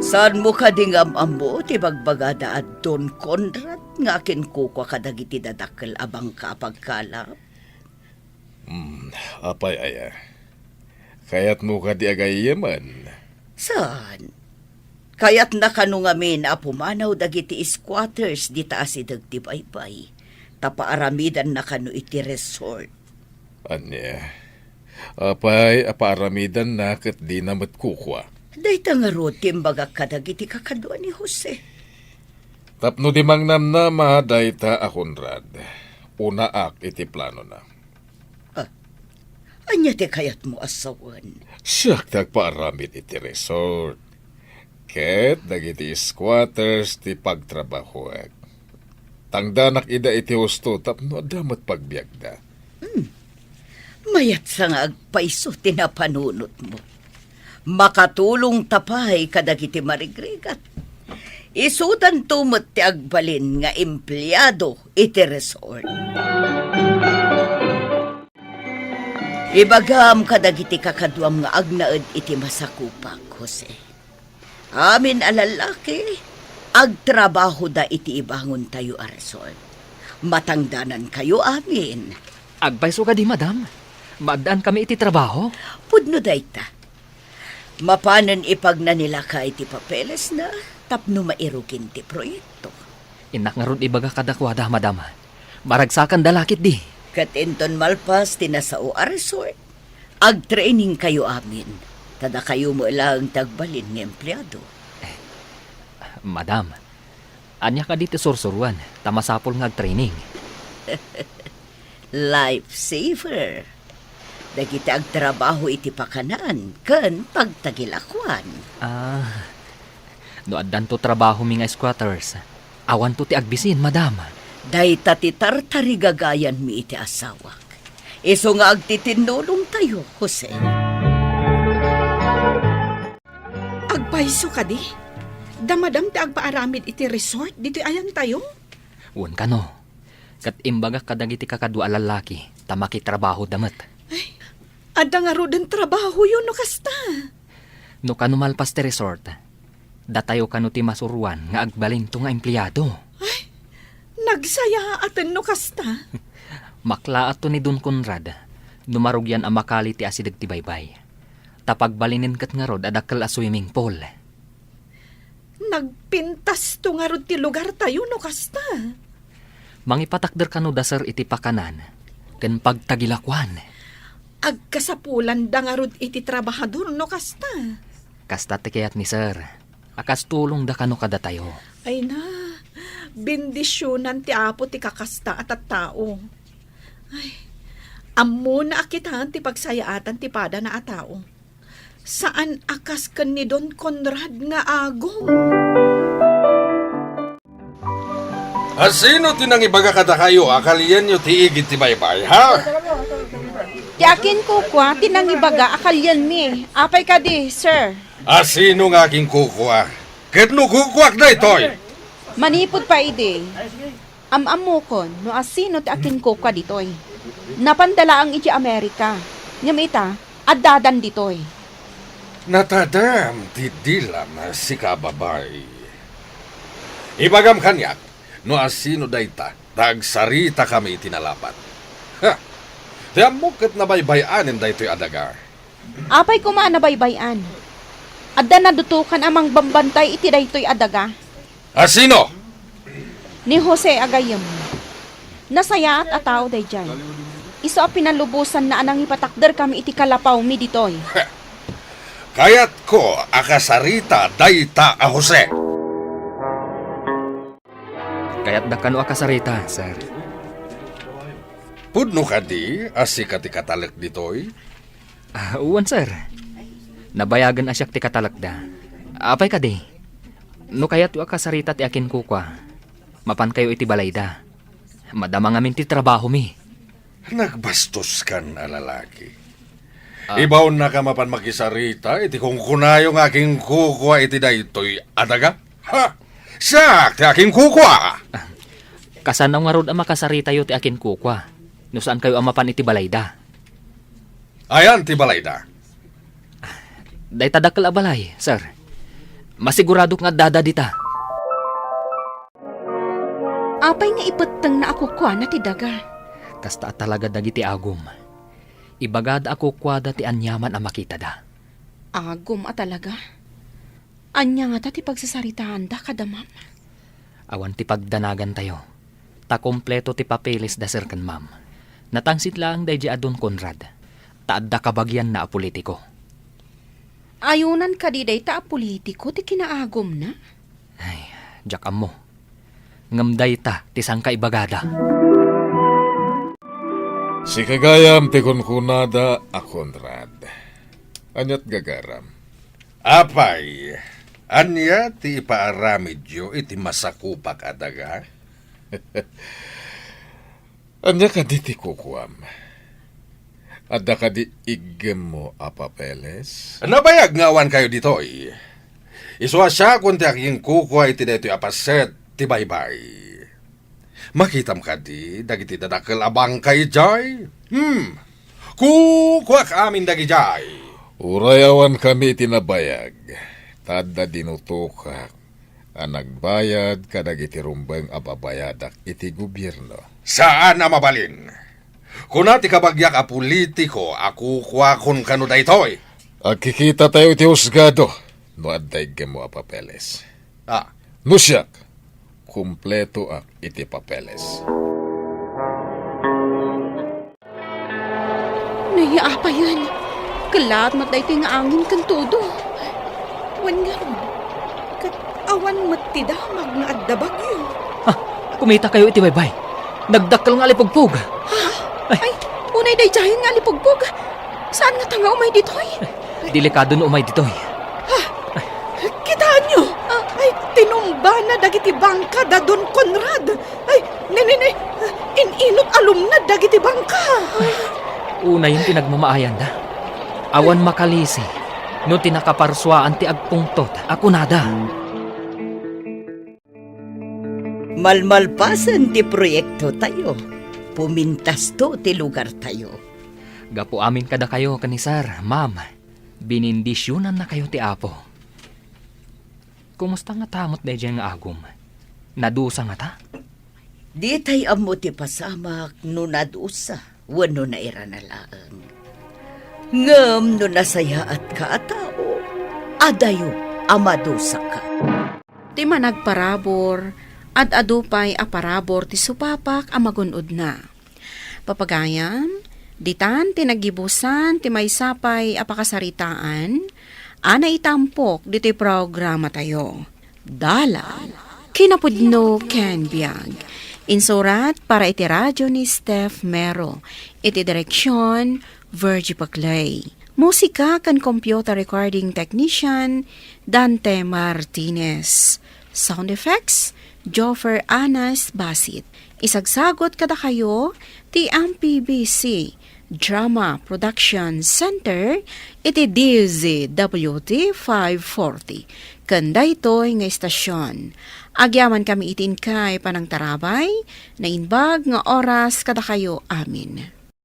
Saanmo kadi nga am-ammo ti bagbagada a Don Conrad nga akinkukua kadagiti dadakkel a bangka a pagkalap? Hmm, apay aya? Kayatmo kadi a gayyemen? Saan? Kayatna kano ngamin a pumanaw dagiti squatters dita asideg ti baybay, ta paaramidanna kano iti resort. Ania? Apay a paaramidanna ket dina met kukua? Dayta ngarud ti imbagak kadagiti kakadua ni Jose. Tapno di mangnamnama dayta a Conrad, unaak iti planona. Ah, ania ti kayatmo a sawen? Siak ti agpaaramid iti resort. Ket dagiti squatters ti pagtrabahoek. Tangdanak ida iti husto tapno adda met pagbiagda. Hmm. Mayat sa nga agpayso ti napanunotmo. Makatulongta pay kadagiti marigrigat. Isudanto met ti agbalin nga empleado iti resort. Ibagam kadagiti kakaduam nga agnaed iti masakupak, Jose. Amin a lallaki, agtrabahoda iti ibangontayo a resort. Matangdanankayo amin. Agpayso kadi, madam? Maaddaankamin iti trabaho? Pudno dayta. Mapanen ipagnanilaka iti papelesna tapno mairugin ti proyekto. Innak ngarud ibaga kadakuada, madam. Maragsakanda la ketdi. Ket inton malpas ti nasao a resort, agtrainingkayo amin, ta dakayo met laeng ti agbalin nga empleado. Madam, ania kadi ti sursuroan ta masapul nga agtraining? Lifesaver. Dagiti agtrabaho iti pakanan ken pagtagilakuan. Ah, no addanto trabahomi nga squatters, awanto ti agbisin, madam. Dayta ti tartarigagayanmi iti asawak. Isu nga agtitinnulongtayo, Jose. Agpayso kadi? Da madam ti agpaaramid iti resort ditoy ayantayo? Wen kano. Ket imbagak kadagiti kakadua a lallaki ta makitrabahoda met. Ay, adda ngaruden trabahoyo no kasta. No kano malpas ti resort, datayo kano ti masuroan nga agbalinto nga empleado. Ay, nagsayaaten no kasta. Maklaatto ni Don Conrad no marugian a makali ti asideg ti baybay. Ta pagbalinen ket ngarud a dakkel a swimming pool. Nagpintasto ngarud ti lugartayo no kasta. Mangipatakder kano da, sir, iti pakanan ken pagtagilakuan. Agkasapulanda ngarud iti trabahador no kasta. Kasta ti kayat ni sir a kas tulongda kano kadatayo. Ay na, bendisionan ti Apo ti kakasta a tattao. Ay, ammona a kitaen ti pagsayaatan ti padana a tao. Saan a kas ken ni Don Conrad nga agom. A sino ti nangibaga kadakayo a kalienyo ti igid ti baybay, ha? Ti akinkukua ti nangibaga a kalienmi. Apay kadi, sir? A sino nga akinkukua? Ket no kukuak daytoy? Manipud pay idi, am-ammokon no asino ti akinkukua ditoy. Napanda laeng idiay Amerika. Ngem ita, addadan ditoy. Natadam ti dilam, sika a babai. Ibagam kaniak no asino dayta ta agsaritakami iti nalabat. Ha! Ti ammok ket nabaybay-anen daytoy a daga. Apay koma a nabaybay-an? Adda nadutokan a mangbambantay iti daytoy a daga. A sino? Ni Jose a gayyem, nasayaat a tao daydiay. Isu a pinalubosanna a nangipatakderkami iti kalapawmi ditoy. Kayatko a kasarita dayta a Jose. Kayatdak kano a kasarita, sir. Pudno kadi a sika ti katalek ditoy? Ah, wen, sir. Nabayagen a siak ti katalekda. Apay kadi? No kayatyo a kasarita ti akinkukua, mapankayo iti balayda. Madama ngamin ti trabahomi. Nagbastoskan a lalaki. Ah. Ibaonnaka mapan makisarita iti kunkunayo nga akinkukua iti daytoy a daga? Ha? Siak ti akinkukua! Ah, kasano ngarud a makasaritayo ti akinkukua no saankayo a mapan iti balayda? Ayan ti balayda. Dayta dakkel a balay, sir. Masiguradok nga addada dita. Apay nga ipettengna a kukuana ti daga? Kasta a talaga dagiti agum. Ibagada a kukuada ti aniaman a makitada. Agum a talaga? Ania ngata ti pagsasaritaanda kada ma'am? Awan ti pagdanagantayo, ta kompleto ti papeles da sir ken ma'am. Natangsit laeng daydi a Don Conrad, ta adda kabagianna a politiko. Ayonan kadi dayta a politiko ti kinaagumna? Ay, diak ammo. Ngem dayta ti sangkaibagada. Sika gayam ti kunkunada a Conrad. Aniat gagaram? Apay, ania ti ipaaramidyo iti masakupak a daga? Ania kadi ti kukuam? Adda kadi iggemmo a papeles? Nabayag nga awankayo ditoy. Isu a siakon ti akinkukua iti daytoy a paset ti baybay. Makitam kadi dagiti dadakkel a bangka idiay? Hmm. Kukuak amin dagidiay. Uray awankami iti nabayag, ta adda dinutokak a nagbayad kadagiti rumbeng a babayadak iti gobierno. Saan a mabalin. Kuna ti kabagiak a politiko a kukuakon kano daytoy. Agkikitatayo iti husgado no adda iggemmo a papeles. Ah. No siak, kumpletoak iti papeles. Naiya apayen, kellaat met daytoy nga angin ken todo. Wen ngarud, ket awan met ti damag nga adda bagyo. Ha? Kumitakayo iti baybay. Nagdakkel nga alipugpog. Ha? Ay. Ay, unay daydiayen nga alipugpog. Saan ngata nga umay ditoy? Delikado no umay ditoy. Ha? Kitaenyo? Ay, tinumbana dagiti bangka da Don Conrad. Ay, ne, ne, ne. In-inut a lumned dagiti bangka. Unayen ti nagmamaayanda. Awan makalisi no ti nakaparsuaan ti agpungtot a kunada. Malmalpasen ti proyektotayo, pumintasto ti lugartayo. Gapu amin kadakayo ken ni Sir, Ma'am, binindisionannakayo ti Apo. Kumusta ngata met daydiay nga agum? Nadusa ngata? Ditay ammo ti pasamak no nadusa wenno nairana laeng. Ngem no nasayaatka a tao, adayo a madusaka. Ti managparabur, ad-adu pay a parabur ti supapak a magun-odna. Papagayam, ditan ti naggibusan ti maysa pay a pakasaritaan a naitampok ditoy programatayo. Dalan, kinapudno ken biag. Insurat para iti radio ni Steph Mero. Iti direksyon, Virgie Paclay. Musika ken computer recording technician, Dante Martinez. Sound effects, Joffer Anas Basit. Isagsagut kadakayo ti M P B C Drama Production Center iti D Z W T five forty. Ken daytoy nga istasyon, agyamankami iti inkay panangtarabay, naimbag nga oras kadakayo amin.